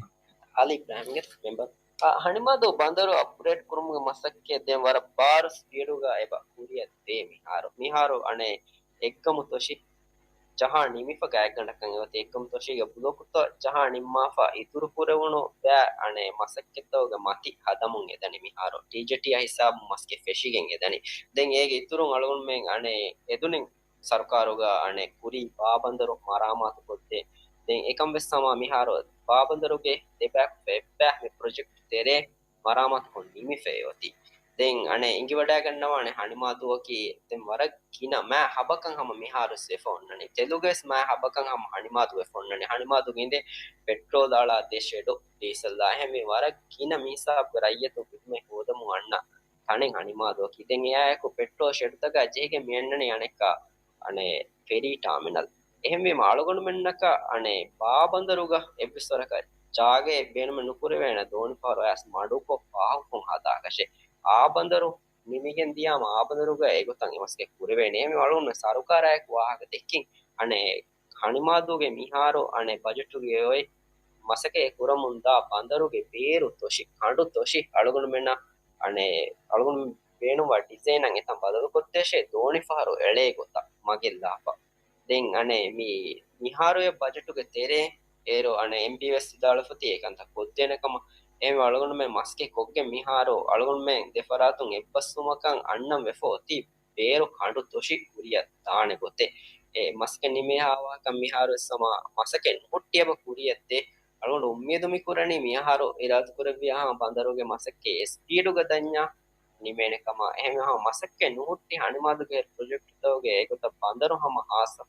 އަލީ އިބްރާހިމްގެ މެމްބަރު. އާ، ހަނިމާދު ބަނދަރު އަޕްގްރޭޑް ކުރުމުގެ މަސައްކަތް ދެން ވަރަށް ބާރު ސްޕީޑުގަ އެބަ ކުރިއަށް ދޭ މިހާރު. މިހާރު އަނެއް އެއްގަމު ތޮށި ޖަހާ ނިމިފަ ގާތްގަނޑަކަށް އެ އޮތީ އެއްގަމު ތޮށީގެ ބްލޮކުތައް ޖަހާ ނިންމާފަ އިތުރު ކުރެވުނު ބައި އަނެއް މަސައްކަތްތަކުގެ މަތި ހަދަމުން އެދަނީ މިހާރު. ޓީޖޭޓީއާ ހިސާބުން މަސައްކަތް ފެށިގެން އެދަނީ. ދެން އޭގެ އިތުރުން އަޅުގަނޑުމެން އަނެއް އެދުނިން ސަރުކާރުގަ އަނެއް ކުރީ ބާބަނދަރު މަރާމާތު ކޮށްދޭ. ދެން އެކަން ވެސް ހަމަ މިހާރު ބާބަނދަރުގެ ދެބައި އެއްބައި މި ޕްރޮޖެކްޓް ތެރޭ މަރާމާތުކޮށް ނިމިފައި އޮތީ. ދެން އަނެއް އެނގިވަޑައިގަންނަވާނެ ހަނިމާދުއަކީ ދެން ވަރަށް ގިނަ މާ ހަބަކަށް ހަމަ މިހާރު ވެފަ އޮންނަނީ. ތެލުގެ ވެސް މާ ހަބަކަށް ހަމަ ހަނިމާދު ވެފަ އޮންނަނީ. ހަނިމާދުގެ އިނދެ ޕެޓްރޯލް އަޅާ ދެ ޝެޑު ޑީސަލްއާ އެހެންވެ ވަރަށް ގިނަ މި ހިސާބުގެ ރައްޔިތުން ބިންމެ ހޯދަމުން އަންނަ ތަނެއް ހަނިމާދުއަކީ. ދެން އެއާއެކު ޕެޓްރޯލް ޝެޑުތަކާ ޖެހިގެން މި އަންނަނީ އަނެއްކާ އަނެއް ފެރީ ޓާމިނަލް. އެހެންވީމަ އަޅުގަނޑުމެންނަކަށް އަނެއް ބާބަނދަރުގަ އެއްވެސް ވަރަކަށް ޖާގައެއް ބޭނުމެއް ނުކުރެވޭނެ ދޯނިފަހަރު އަޔަސް މަޑުކޮށް ފާހަގަކޮށް ހަދާކަށެއް. އާބަނދަރު ނިމިގެން ދިޔާމަ އާބަނދަރުގަ އެގޮތަށް އެ މަސައްކަތް ކުރެވޭނެ. އެހެންވީމަ އަޅުގަނޑުމެން ސަރުކާރާއެކު ވާހަކަ ދެއްކިން އަނެއް ހަނިމާދޫގެ މިހާރު އަނެއް ބަޖެޓުގެ އޮތް މަސައްކަތް ކުރަމުންދާ ބަނދަރުގެ ބޭރު ތޮށި، ކަނޑު ތޮށި އަޅުގަނޑުމެންނަށް އަނެއް އަޅުގަނޑު ބޭނުންވާ ޑިޒައިނަށް އެތަން ބަދަލުކޮށްދޭށޭ ދޯނިފަހަރު އެޅޭ ގޮތަށް މަގެއްލާފަ. ދެން އަނެއް މި މިހާރު އެ ބަޖެޓުގެ ތެރޭ އޭރު އަނެއް އެމްޑީ ވެސް ވިދާޅުފަތި އެކަންތައް ކޮށްދޭނެ ކަމަށް. އެހެންވެ އަޅުގަނޑުމެން މަސައްކަތް ކޮށްގެން މިހާރު އަޅުގަނޑުމެން ދެފަރާތުން އެއްބަސްވުމަކަށް އަންނަން ވެފަ އޮތީ ބޭރު ކަނޑު ތޮށި ކުރިއަށް ދާނެ ގޮތެއް. އެ މަސައްކަތް ނިމޭހާ ވާހަކަ މިހާރު ވެސް ހަމަ މަސައްކަތް ނުހުއްޓި އެބަ ކުރިއަށްދޭ. އަޅުގަނޑު އުއްމީދު މި ކުރަނީ މިއަހަރު އިރާދަކުރެއްވިޔާ ހަމަ ބަނދަރުގެ މަސައްކަތް އެ ސްޕީޑުގަ ދަންޏާ ނިމޭނެ ކަމަށް. އެހެންވެ ހަމަ މަސައްކަތް ނުހުއްޓި ހަނިމާދުގެ ޕްރޮޖެކްޓްތަކުގެ އެގޮތަށް ބަނދަރު ހަމަ ހާއްސަ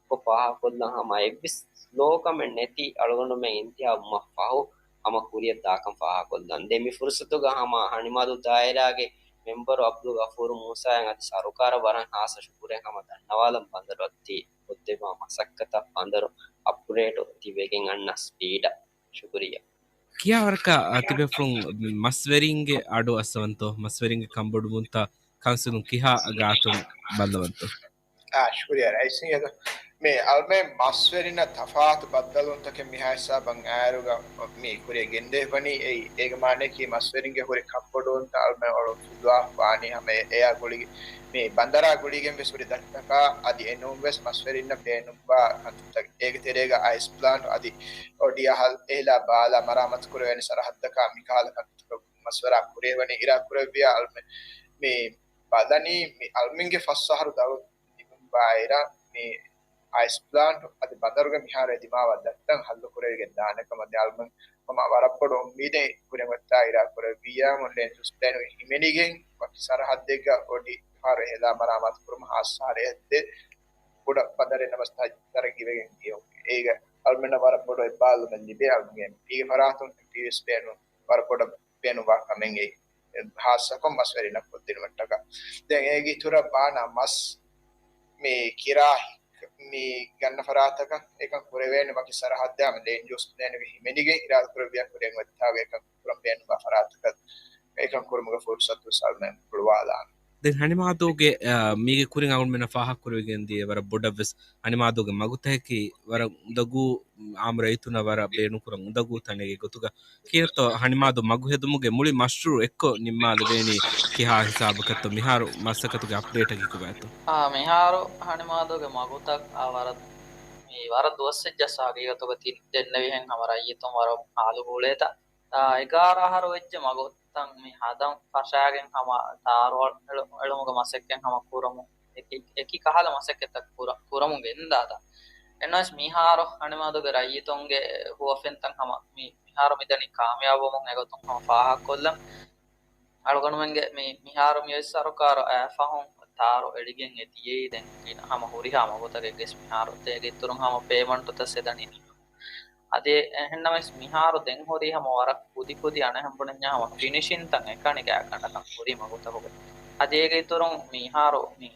ކޮށް ފާހަގަކޮށްލަން ހަމަ އެއްވެސް ސްލޯކަމެއް ނެތި އަޅުގަނޑުމެން އިންތިހާބު ވުމަށް ފަހު ހަމަ ކުރިއަށް ދާކަން ފާހަގަކޮށްލަން. ދެން މި ފުރުސަތުގަ ހަމަ ހަނިމާދޫ ދާއިރާގެ މެމްބަރު އަބްދުލް ޣަފޫރު މޫސާއަށް އަދި ސަރުކާރަށް ވަރަށް ހާއްސަ ޝުކުރެއް ހަމަ ދަންނަވާލަން ބަނދަރު އަތް ކޮށްދެއްވާ މަސައްކަތަށް ބަނދަރު އަޕްގްރޭޑު ތި ވެގެން އަންނަ ސްޕީޑަށް. ޝުކުރިއްޔާ. ކިހާ ވަރަކަށް، އަ، ތިބޭފުޅުން މަސްވެރިންގެ އަޑު އައްސަވަންތޯ؟ މަސްވެރިންގެ ކަންބޮޑުވުންތައް ކައުންސިލުން ކިހާ ގާތުން ބައްލަވަންތޯ؟ އާ، ޝުކުރިއްޔާ ރައީސް. މި އަޅުމެން މަސްވެރިންނަށް ތަފާތު ބައްދަލުވުންތަކެއް މިހާ ހިސާބަށް އާއިރުގަ މި ކުރިއަށް ގެންދެވިފަނީ. އެއީ، އޭގެ މާނައަކީ މަސްވެރިންގެ ހުރި ކަންބޮޑުވުންތައް އަޅުމެން އޮޅުން ފުލުވާފަ ވާނީ ހަމަ އެ-، އެއާ ގުޅިގެން، މި ބަނދަރާ ގުޅިގެން ވެސް ހުރި ދަށުތަކާ އަދި އެނޫން ވެސް މަސްވެރިންނަށް ބޭނުންވާ ކަންތައްތައް. އޭގެ ތެރޭގަ އައިސް ޕްލާންޓް އަދި އޮޑިއަހަލް އެހިލާ ބާލާ މަރާމާތު ކުރެވޭނެ ސަރަހައްދަކާ މިކަހަލަ ކަންތައްތަކަށް މަޝްވަރާ ކުރެވޭނެ އިރާ ކުރެއްވިޔާ އަޅުމެން މި ބަލަނީ މި އަޅުމެންގެ ފަސް އަހަރު ދައުރު ނިމުން ވާއިރާ މި އައިސް ޕްލާންޓް އަދި ބަނދަރުގެ މިހާރު އެދިމާވާ ދަށްތައް ހައްލު ކުރެވިގެން ދާނެ ކަމަށް ދެން އަޅުމެން ހަމަ ވަރަށް ބޮޑު އުއްމީދެއް ކުރިން އޮތްތާ އިރާ ކުރެއްވިއްޔާ މުޅިން ލޭންޑް ޔޫސް ޕްލޭނުގެ ހިމެނިގެން ވަކި ސަރަހައްދެއްގަ އޮޑި ފަހަރު އެހިލާ މަރާމާތު ކުރުމަށް ހާއްސަ ހާރެއް ހައްދެ ކުޑަ ބަނދަރެއް ނަމަސް ތަ-، ތަރައްގީވެގެން ދިޔުން. އޭގަ އަޅުމެންނަށް ވަރަށް ބޮޑު އެއްބާލުމެއް ލިބޭ. އަޅުމެންގެ އެމްޕީގެ ފަރާތުން އެމްޕީވެސް ބޭނުން ވަރަށް ބޮޑަށް ބޭނުންވާ ކަމެއް އެއީ. ހާއްސަކޮށް މަސްވެރިންނަށް ކޮށްދިނުމަށްޓަކާ. ދެން އޭގެ އިތުރަށް ބާނާ މަސް މި ކިރާ މި ގަންނަ ފަރާތަކަށް އެކަން ކުރެވޭނެ ވަކި ސަރަހައްދެއް ހަމަ ލޭންޑް ޔޫސް ޕްލޭނުގެ ހިމެނިގެން އިރާދަ ކުރެއްވިޔާ ކުރިއަށް އޮތްތާގަ އެކަން ކުރަން ބޭނުންވާ ފަރާތަކަށް އެކަން ކުރުމުގެ ފުރުސަތު ސަލްމަން ހުޅުވާލާނެ. ދެން ހަނިމާދޫގެ، އާ، މީގެ ކުރިން އަޅުގަނޑުމެންނަށް ފާހަގަކުރެވިގެން ދިޔަ ވަރަށް ބޮޑަށްވެސް ހަނިމާދޫގެ މަގުތަކަކީ ވަރަށް އުނދަގޫ، އާއްމު ރައްޔިތުންނަށް ވަރަށް ބޭނުންކުރަން އުނދަގޫ ތަނެއް. އެގޮތުގަ ކިހިނެއްތޯ ހަނިމާދޫ މަގު ހެދުމުގެ މުޅި މަޝްރޫއު އެއްކޮށް ނިންމާލެވޭނީ ކިހާ ހިސާބަކަށްތޯ؟ މިހާރު މަސައްކަތުގެ އަޕްޑޭޓަކީ ކޮބާތޯ؟ އާ، މިހާރު ހަނިމާދޫގެ މަގުތައް އާ ވަރަށް، މި ވަރަށް ދުވަސް ވެއްޖަސް ހަގީގަތުގަ ތި ދެންނެވިހެން ހަމަ ރައްޔިތުން ވަރަށް ހާލު ގުޅޭތަ. އާ، އެގާރަ އަހަރު ވެއްޖެ މަގުތައް މި ހަދަން ފަށާގެން ހަމަ ތާރު އެޅު-، އެޅުމުގެ މަސައްކަތް ހަމަ ކުރަމުން އެކި، އެކި ކަހަލަ މަސައްކަތްތައް ކުރަ-، ކުރަމުން ގެންދާތަ. އެންނަވެސް މިހާރު ހަނިމާދޫގެ ރައްޔިތުންގެ ހުވަފެންތައް ހަމަ މި، މިހާރު މިދަނީ ކާމިޔާބުވަމުން އެގޮތުން ހަމަ ފާހަގަކޮށްލަން. އަޅުގަނޑުމެންގެ މި، މިހާރު މިއޮތް ސަރުކާރު އައި ފަހުން ތާރު އެޅިގެން އެ ދިޔައީ ދެން ގިނަ ހަމަ ހުރިހާ މަގުތަކެއްގެސް މިހާރު އޭގެ އިތުރުން ހަމަ ޕޭމަންޓުތައް ސެދަނީ. އަދި އެހެންނަމަވެސް މިހާރު ދެން ހުރީ ހަމަ ވަރަށް ކުދި ކުދި އަނެއްހެން ބުނަންޏާ ހަމަ ފިނިޝިންތައް އެކަނި ގާތްގަނޑަކަށް ހުރި މަގުތަކުގެ. އަދި އޭގެ އިތުރުން މިހާރު މި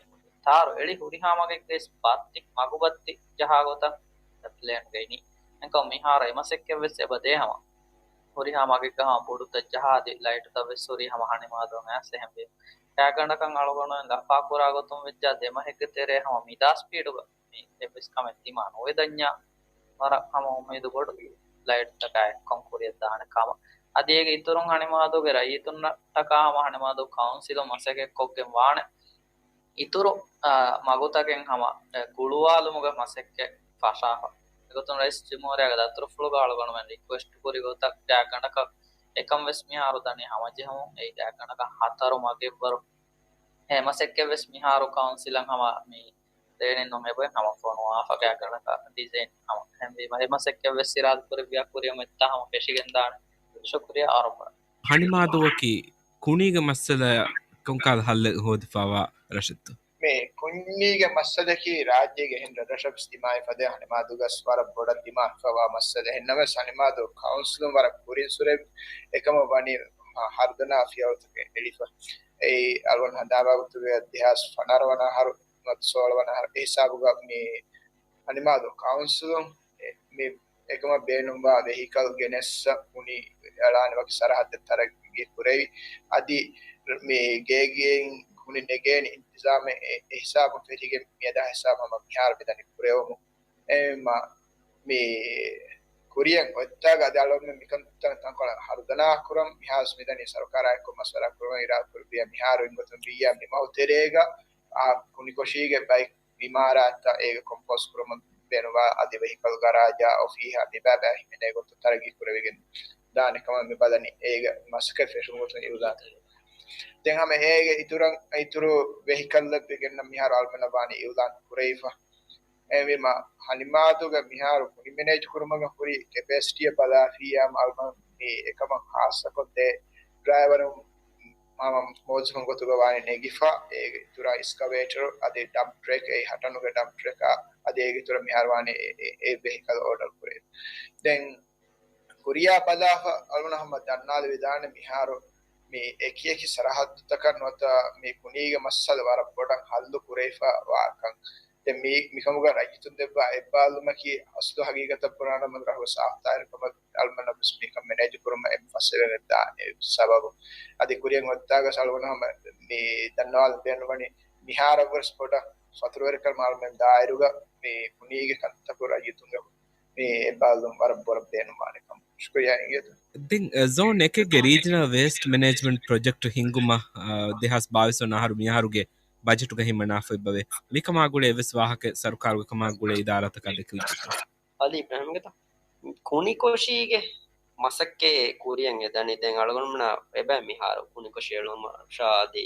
ތާރު އެޅި ހުރިހާ މަގެއްގެސް ބައްތި، މަގު ބައްތި ޖަހާ ގޮތަށް ޕްލޭންގައިނީ. އެންކަމު މިހާރު އެ މަސައްކަތްވެސް އެބަ ދޭ ހަމަ ހުރިހާ މަގެއްގަ ހަމަ ބޮޑުތައް ޖަހާ އަދި ލައިޓުތައްވެސް ހުރީ ހަމަ ހަނިމާދޫ އައިސް އެހެންވީ. ގާތްގަނޑަކަށް އަޅުގަނޑުމެން ލަފާކުރާ ގޮތުން ވެއްޖާ ދެ މަހެއްގެ ތެރޭ ހަމަ މިދާ ސްޕީޑުގަ މި އެއްވެސް ކަމެއް ދިމާ ނުވެދަންޏާ ވަރަށް ހަމަ އުއްމީދު ބޮޑު ލައިޓްތަކާ އެއްކޮން ކުރިއަށް ދާނެ ކަމަށް. އަދި އޭގެ އިތުރުން ހަނިމާދޫގެ ރައްޔިތުންނަށްޓަކާ ހަމަ ހަނިމާދޫ ކައުންސިލުން މަސައްކަތް ކޮށްގެން ވާނެ. އިތުރު، އާ، މަގުތަކެއް ހަމަ، އެ، ގުޅުވާލުމުގެ މަސައްކަތް ފަށާފަ. އެގޮތުން ރައީސް ޖުމްހޫރިއްޔާގެ ދަތުރުފުޅުގަ އަޅުގަނޑުމެން ރިކުއެސްޓް ކުރި ގޮތަށް ގާތްގަނޑަކަށް އެކަން ވެސް މިހާރު ދަނީ ހަމަޖެހުމުން. އެއީ ގާތްގަނޑަކަށް ހަތަރު މަގެއްވަރު އެ މަސައްކަތްވެސް މިހާރު ކައުންސިލަށް ހަމަ މި ދޭނެއްނު އެބައި ހަމަ ފޮނުވާފަ ގާތްގަނޑަކަށް ޑިޒައިން ހަމަ އެހެންވީމަ އެ މަސައްކަތްވެސް އިރާދަކުރެއްވިޔާ ކުރިއަށް އޮތްތާ ހަމަ ފެށިގެންދާނެ. ޝުކުރިއްޔާ އާރަމް. ހަނިމާދޫއަކީ ކުނީގެ މައްސަލައަށް ކޮންކަހަލަ ހައްލެއް ހޯދިފައިވާ ރަށެއްތޯ؟ މި ކުނީގެ މައްސަލައަކީ ރާއްޖޭގެ އެހެން ރަށްރަށަށް ދިމާވެފަ ދޭ ހަނިމާދޫގަސް ވަރަށް ބޮޑަށް ދިމާވެފައިވާ މައްސަލަ. އެހެންނަމަވެސް ހަނިމާދޫ ކައުންސިލުން ވަރަށް ކުރިން ސުރެ އެކަމަށް ވަނީ ހަރުދަނާ ފިޔަވަޅުތަކެއް އެޅިފަ. އެއީ އަޅުގަނޑު ހަނދާންވާ ގޮތުގަ ދެހާސް ފަނަރަ ވަނަ އަހަރު ނުވަތަ ސޯޅަ ވަނަ އަހަރު އެ ހިސާބުގަ މި ހަނިމާދޫ ކައުންސިލުން އެ، މި އެކަމަށް ބޭނުންވާ ވެހިކަލް ގެނެއްސަ ކުނި އަޅާނެ ވަކި ސަރަހައްދެއް ތަރައްގީ ކުރެވި. އަދި މި ގޭގެއިން ކުނި ނެގޭނެ އިންތިޒާމެއް އެ، އެ ހިސާބުން ފެށިގެން މިއަދާ ހިސާބު ހަމަ މިހާރު މިދަނީ ކުރެވުމުން. އެހެންވީމަ މި ކުރިއަށް އޮތްތާގަ އަދި އަޅުގަނޑުމެން މިކަން ތަން، ތަންކޮޅެއް ހަރުދަނާ ކުރަން މިހާރު މިދަނީ ސަރުކާރާއެކު މަޝްވަރާ ކުރުމަށް އިރާދަކުރެއްވިޔާ މިހާރު އިންގޮތުން ވިއްޔާ މި މަހު ތެރޭގަ އާ ކުނިކޮށީގެ ބައެއް އިމާރާތްތައް އޭގެ ކޮމްޕޯސް ކުރުމަށް ބޭނުންވާ އަދި ވެހިކަލް ގަރާޖާ އޮފީހާ މިބާބާ ހިމެނޭ ގޮތަށް ތަރައްގީ ކުރެވިގެން ދާނެ ކަމަށް މި ބަލަނީ. އޭގެ މަސައްކަތް ފެށުން ގޮތުން އިއުލާން. ދެން ހަމަ އޭގެ އިތުރަށް، އިތުރު ވެހިކަލްއެއް ގެންނަން މިހާރު އަޅުގަނޑަށް ވާނީ އިއުލާން ކުރެވިފަ. އެހެންވީމަ ހަނިމާދޫގެ މިހާރު ކުނި މެނޭޖް ކުރުމުގެ ހުރި ކެޕޭސިޓީއަށް ބަލާފިއްޔާ އަޅުގަނޑު މި އެކަމަށް ހާއްސަކޮށް ދެ ޑްރައިވަރުން ހަމަ މުވައްޒަފުން ގޮތުގަ ވާނީ ނެގިފަ، އޭގެ އިތުރަށް އިސްކަވޭޓަރު އަދި ޑަމްޕް ޓްރަކް، އެއީ ހަޓަނުގެ ޑަމްޕް ޓްރަކާ އަދި އޭގެ އިތުރަށް މިހާރު ވާނީ އެ، އެ، އެ ވެހިކަލް އޯޑަރ ކުރޭ. ދެން ކުރިއާ ބަލާފަ އަޅުގަނޑު ހަމަ ދަންނާލެވިދާނެ މިހާރު މި އެކި އެކި ސަރަހައްދުތަކަށް ނުވަތަ މި ކުނީގެ މައްސަލަ ވަރަށް ބޮޑަށް ހައްލު ކުރެވިފަ ވާކަން. ދެން މި، މިކަމުގަ ރައްޔިތުން ދެއްވާ އެއްބާލުމަކީ އަސްލު ހަގީގަތަށް ބުނާނަމަ ރަށުގެ ސާފުތާހިރުކަމަށް އަޅުގަނޑަށްވެސް މިކަން މެނޭޖު ކުރުމަށް އެއް ފަސޭހަވެރި ދާނެ ސަބަބު. އަދި ކުރިއަށް އޮތްތާގަސް އަޅުގަނޑު ހަމަ މި ދަންނަވާލަން ބޭނުންވަނީ މިހާރަށްވެސް ބޮޑަށް ފަތުރުވެރިކަން މާލުމެން ދާއިރުގަ މި ކުނީގެ ކަންތަކު ރައްޔިތުންގެ މި އެއްބާލުން ވަރަށް ބޮޑަށް ބޭނުންވާނެ ކަމަށް. ޝުކުރިއްޔާ އިނގޭތޯ. ދެން، އަ، ޒޯން އެކެއްގެ ރީޖަނަލް ވޭސްޓް މެނޭޖްމަންޓް ޕްރޮޖެކްޓް ހިންގުމަށް، އަ، ދެހާސް ބާވީސް ވަނަ އަހަރު މިއަހަރުގެ ބަޖެޓުގަ ހިމަނާފަ އެބަވޭ. މިކަމާ ގުޅޭ އެއްވެސް ވާހަކަ ސަރުކާރުގެ ކަމާ ގުޅޭ އިދާރާތަކާ ދެކެވިއްޖެތޯ؟ އަލީ އިބްރާހިމްގެތަ؟ ކުނިކޮށީގެ މަސައްކަތް ކުރިއަށް އެދަނީ ދެން އަޅުގަނޑުމެންނަށް އެބަ މިހާރު ކުނިކޮށި އެޅުމަށާ އަދި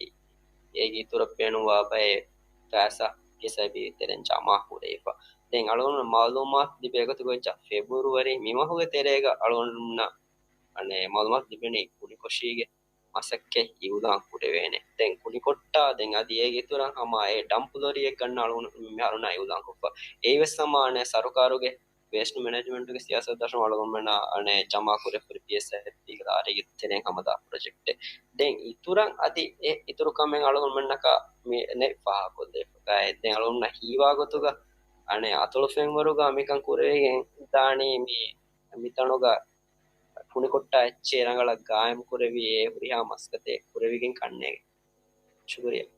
އޭގެ އިތުރަށް ބޭނުންވާ ބައެއް ފައިސާ ގެސް އެބީ ތެރެއިން ޖަމާ ކުރެވިފަ. ދެން އަޅުގަނޑު މައުލޫމާތު ލިބޭ ގޮތުގަ ވެއްޖެ ފެބުރުވަރީ މި މަހުގެ ތެރޭގަ އަޅުގަނޑުމެންނަށް އަނެއް މައުލޫމާތު ލިބެނީ ކުނިކޮށީގެ މަސައްކަތް އިއުލާން ކުރެވޭނެ. ދެން ކުނިކޮށްޓާ ދެން އަދި އޭގެ އިތުރަށް ހަމަ އެ ޑަމްޕް ލޯރިއެއް ގަންނަ އަޅުގަނޑު މިހާރު އިއުލާން ކޮށްފަ. އެއީވެސް ހަމަ އަނެއް ސަރުކާރުގެ ވޭސްޓް މެނޭޖްމަންޓުގެ ސިޔާސަތު ދަށުން އަޅުގަނޑުމެންނާ އަނެއް ޖަމާ ކުރެފުރި ޕީއެސްއެފްޕީގެ ލާރީގެ ތެރެއިން ހަމަ ދާ ޕްރޮޖެކްޓެއް. ދެން އިތުރަށް އަދި އެ އިތުރު ކަމެއް އަޅުގަނޑުމެންނަކަށް މި ނެތް ފާހަގަކޮށްލެވިފަ. ދެން އަޅުގަނޑުމެންނަށް ހީވާ ގޮތުގަ އަނެއް އަތޮޅު ފެންވަރުގަ މިކަން ކުރެވިގެން ދާނީ މި، މިތަނުގަ ކުނިކޮށްޓާ އެއްޗެއް ރަނގަޅަށް ގާއިމް ކުރެވި އެ ހުރިހާ މަސައްކަތެއް ކުރެވިގެން ކަންނޭނގެ. ޝުކުރިއްޔާ.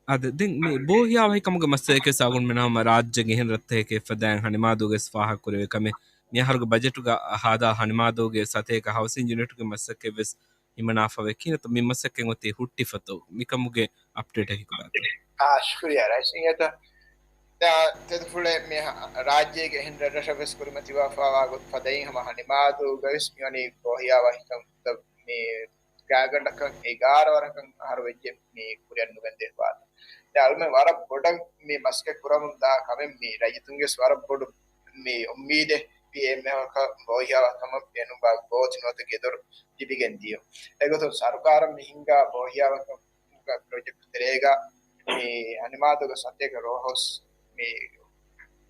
އާދެ، ދެން މި ބޯހިޔާވަހިކަމުގެ މައްސަލައެކޭ އަޅުގަނޑުމެން ހަމަ ރާއްޖޭގެ އެހެން ރަށްތަކެކޭ ފަދައިން ހަނިމާދޫގައި ފާހަގަކުރެވޭ ކަމެއް. މިއަހަރުގެ ބަޖެޓުގަ ހާދާ ހަނިމާދޫގެ ސަތޭކަ ހައުސިން ޔުނިޓުގެ މަސައްކަތްވެސް ހިމަނާފަވޭ. ކިހިނެއްތޯ މި މަސައްކަތް އޮތީ ހުއްޓިފަތޯ؟ މިކަމުގެ އަޕްޑޭޓަކީ ކޮބާތޯ؟ އާ، ޝުކުރިއްޔާ ރައީސް އިނގޭތަ. ތެދުފުޅެއް މި ރާއްޖޭގެ އެހެން ރަށްރަށަށްވެސް ކުރިމަތިވެފަވާ ގޮތް ފަދައިން ހަމަ ހަނިމާދޫގަވެސް މިވަނީ ބޯހިޔާވަހިކަން މި ގާގަނޑަކަށް އެގާރަ ވަރަކަށް އަހަރު ވެއްޖެ މި ކުރިއަށް ނުގެންދެވާ. ދެން އަޅުމެން ވަރަށް ބޮޑަށް މި މަސައްކަތް ކުރަމުން ދާ ކަމެއް މި ރައްޔިތުންގެ ވަރަށް ބޮޑު މި އުއްމީދެއް މި އެންމެ ވަރަކަށް ބޯހިޔާވަހިކަމަށް ބޭނުންވާ ގޯތި ނުވަތަ ގެދޮރު ލިބިގެން ދިޔުން. އެގޮތުން ސަރުކާރަށް މި ހިންގާ ބޯހިޔާވަހިކަމުގެ ޕްރޮޖެކްޓް ތެރޭގަ މި ހަނިމާދޫގެ ސަތޭކަ ރޯހައުސް މި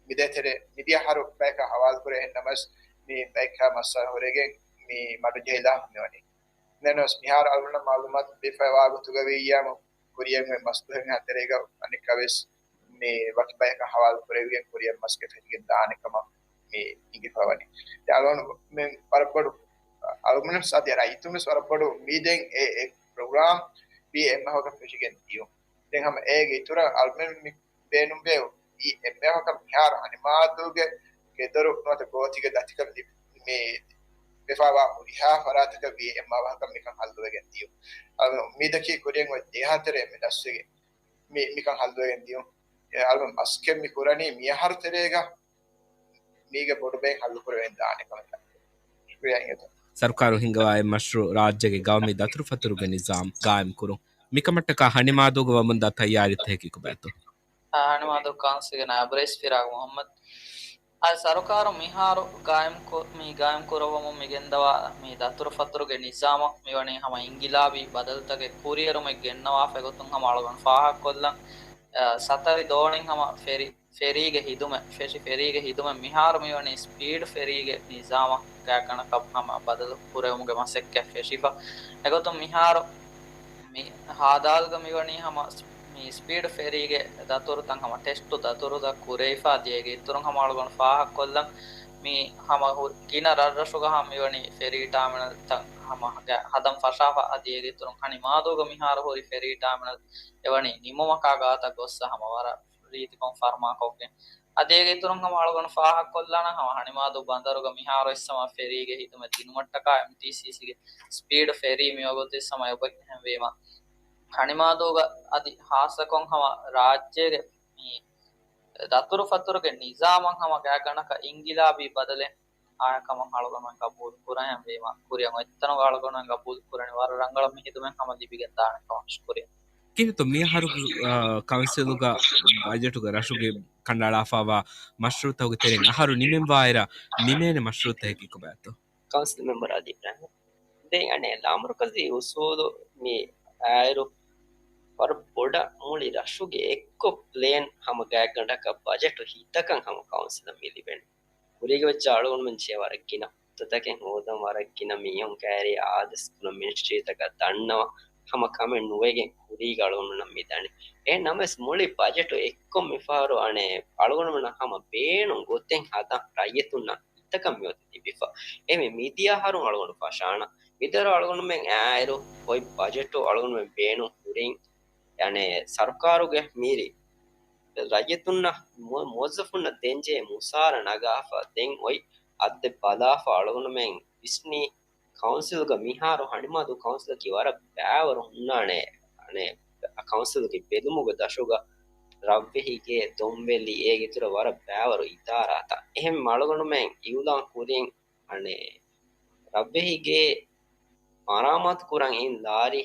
މިދޭތެރޭ މިދިޔަ އަހަރު ބަޔަކަށް ހަވާލުކުރޭ އެހެން ނަމަވެސް މި ބަޔަކަށް މައްސަލަ ހުރެގެން މި މަޑުޖެހިލާ މިވަނީ. ދެންވެސް މިހާރު އަޅުގަނޑަށް މައުލޫމާތު ދެވިފައިވާ ގޮތުގަ ވިއްޔާމު ކުރިއަށް އޮތް މަސް ދުވަހެއް ހަތަރެއްގަ އަނެއްކާވެސް މި ވަކި ބަޔަކަށް ހަވާލު ކުރެވިގެން ކުރިއަށް މަސައްކަތް ފެށިގެން ދާނެ ކަމަށް މި އިނގިފަވަނީ. ދެން އަޅުގަނޑު މި ވަރަށް ބޮޑު އަޅުގަނޑު ސާދި ރައްޔިތުން ވެސް ވަރަށް ބޮޑު އުއްމީދެއް އެ، އެ ޕްރޮގްރާމް ވީ އެއްމެ ވަރަކަށް ފެށިގެން ދިޔުން. ދެން ހަމަ އޭގެ އިތުރަށް އަޅުމެން މި ބޭނުންވޭ އެންމެ ވަރަކަށް މިހާރު ހަނިމާދޫގެ ގެދޮރު ނުވަތަ ގޯތިގެ ދަތިކަން ލިބި، މި ވެފައިވާ ހުރިހާ ފަރާތަކަށް ވީ އެންމެ ވަރަކަށް މިކަން ހައްލުވެގެން ދިޔުން. އަޅުމެން އުއްމީދަކީ ކުރިއަށް އޮތް ދެހާ ތެރޭ މި ދަސްވެގެން މި، މިކަން ހައްލުވެގެން ދިޔުން. އެ އަޅުމެން މަސައްކަތް މި ކުރަނީ މިއަހަރު ތެރޭގަ މީގެ ބޮޑުބައި ހައްލުކުރެވެން ދާނެ ކަމަށް. ޝުކުރިއްޔާ އިނގޭތަ. ސަރުކާރު ހިންގަވާ އެއް މަޝްރޫއު ރާއްޖޭގެ ގައުމީ ދަތުރުފަތުރުގެ ނިޒާމް ގާއިމްކުރުން. މިކަމަށްޓަކާ ހަނިމާދޫގަ ވަމުންދާ ތައްޔާރީތަކަކީ ކޮބާތޯ؟ ހަނިމާދޫ ކައުންސިލްގެ ނާއިބު ރައީސް ފިރާގް މުހައްމަދު. އާ، ސަރުކާރު މިހާރު ގާއިމްކޮ-، މި ގާއިމްކުރައްވަމުން މި ގެންދަވާ މި ދަތުރުފަތުރުގެ ނިޒާމަށް މިވަނީ ހަމަ އިންގިލާބީ ބަދަލުތަކެއް ކުރިއެރުމެއް ގެންނަވާފަ ގޮތުން ހަމަ އަޅުގަނޑު ފާހަގަކޮށްލަން. އާ، ސަތަރި ދޯނިން ހަމަ ފެރި ފެރީގެ ހިދުމަތް، ފެށި ފެރީގެ ހިދުމަތް މިހާރު މިވަނީ ސްޕީޑް ފެރީގެ ނިޒާމަށް ގާތްގަނޑަކަށް ހަމަ ބަދަލު ކުރެވުމުގެ މަސައްކަތް ފެށިފަ. އެގޮތުން މިހާރު މި ހާދާލުގަ މިވަނީ ހަމަ ސް-، މި ސްޕީޑް ފެރީގެ ދަތުރުތައް ހަމަ ޓެސްޓު ދަތުރުތައް ކުރެވިފަ. އަދި އޭގެ އިތުރުން ހަމަ އަޅުގަނޑު ފާހަގަކޮށްލަން މި ހަމަ ހު-، ގިނަ ރަށްރަށުގަ ހަމަ މިވަނީ ފެރީ ޓާމިނަލްތައް ހަމަ ގަ-، ހަދަން ފަށާފަ. އަދި އޭގެ އިތުރުން ހަނިމާދޫގަ މިހާރު ހުރި ފެރީ ޓާމިނަލް އެވަނީ ނިމުމަކާ ގާތަށް ގޮއްސަ ހަމަ ވަރަށް ރީތިކޮށް ފަރުމާކޮށްގެން. އަދި އޭގެ އިތުރުން ހަމަ އަޅުގަނޑު ފާހަގަކޮށްލާނަން ހަމަ ހަނިމާދޫ ބަނދަރުގަ މިހާރު އިސް ހަމަ ފެރީގެ ހިދުމަތް ދިނުމަށްޓަކާ އެމްޓީސީސީގެ ސްޕީޑް ފެރީ މިވަގުތު އިސް ހަމަ އެބަ އެހެންވީމަ. ހަނިމާދޫގަ އަދި ހާއްސަކޮށް ހަމަ ރާއްޖޭގެ މި ދަތުރުފަތުރުގެ ނިޒާމަށް ހަމަ ގާތްގަނޑަކަށް އިންގިލާބީ ބަދަލެއް އާ ކަމަށް އަޅުގަނޑުމެން ގަބޫލު ކުރަން ވީމަ، ކުރިއަށް އޮތްތަނުގަ އަޅުގަނޑުމެން ގަބޫލު ކުރަނީ ވަރަށް ރަނގަޅަށް މި ހިދުމަތް ހަމަ ލިބިގެން ދާނެ ކަމަށް. ޝުކުރިއްޔާ. ކިހިނެއްތޯ މިއަހަރު، އާ، ކައުންސިލުގަ ބަޖެޓުގަ ރަށުގެ ކަނޑައަޅާފައިވާ މަޝްރޫއުތަކުގެ ތެރެއިން އަހަރު ނިމެންވާއިރަށް ނިމޭނެ މަޝްރޫއުތަކަކީ ކޮބާތޯ؟ ކައުންސިލް މެމްބަރ އަދި އިބްރާހިމް. ދެން އަނެއް ލާމަރުކަޒީ އުސޫލު މި އާއިރު ވަރަށް ބޮޑަށް މުޅި ރަށުގެ އެއްކޮށް ޕްލޭން ހަމަ ގާތްގަނޑަކަށް ބަޖެޓު ހިތަކަށް ހަމަ ކައުންސިލަށް މި ލިބެނީ. ކުރީގަ ވެއްޖެ އަޅުގަނޑުމެން ޖެހޭ ވަރަށް ގިނަ ހުއްދަތަކެއް ހޯދަން ވަރަށް ގިނަ މީހުން ކައިރި އާދަސް ކުރަން މިނިސްޓްރީތަކަށް ދަންނަވަން ހަމަ ކަމެއް ނުވެގެން ކުރީގަ އަޅުގަނޑުމެންނަށް މި ދަނީ. އެހެން ނަމަވެސް މުޅި ބަޖެޓު އެއްކޮށް މިފަހަރު އަނެއް އަޅުގަނޑުމެންނަށް ހަމަ ބޭނުން ގޮތެއް ހަދަން ރައްޔިތުންނަށް ހިތަކަށް މިއޮތީ ލިބިފަ. އެހެންވެ މިދިޔަ އަހަރު އަޅުގަނޑު ފަށާނަން. މިދަރު އަޅުގަނޑުމެން އާއިރު އޮތް ބަޖެޓު އަޅުގަނޑުމެން ބޭނުން ކުރިން އަނެއް ސަރުކާރުގެ މިރި ރައްޔިތުންނަށް މު-، މުވައްޒަފުންނަށް ދޭންޖެހޭ މުސާރަ ނަގާފަ ދެން އޮތް އައްދެއް ބަލާފަ އަޅުގަނޑުމެން ވިސްނީ ކައުންސިލްގަ މިހާރު ހަނިމާދޫ ކައުންސިލަކީ ވަރަށް ބައިވަރު ހުންނާނެ. އަނެއް ކައުންސިލްގެ ބެލުމުގެ ދަށުގަ ރަށްވެހިގޭ، ދޮންވެލި އޭގެ އިތުރަށް ވަރަށް ބައިވަރު އިދާރާތައް. އެހެން އަޅުގަނޑުމެން އިއުލާން ކުރިން އަނެއް ރަށްވެހިގޭ މަރާމާތު ކުރަން އިން ލާރި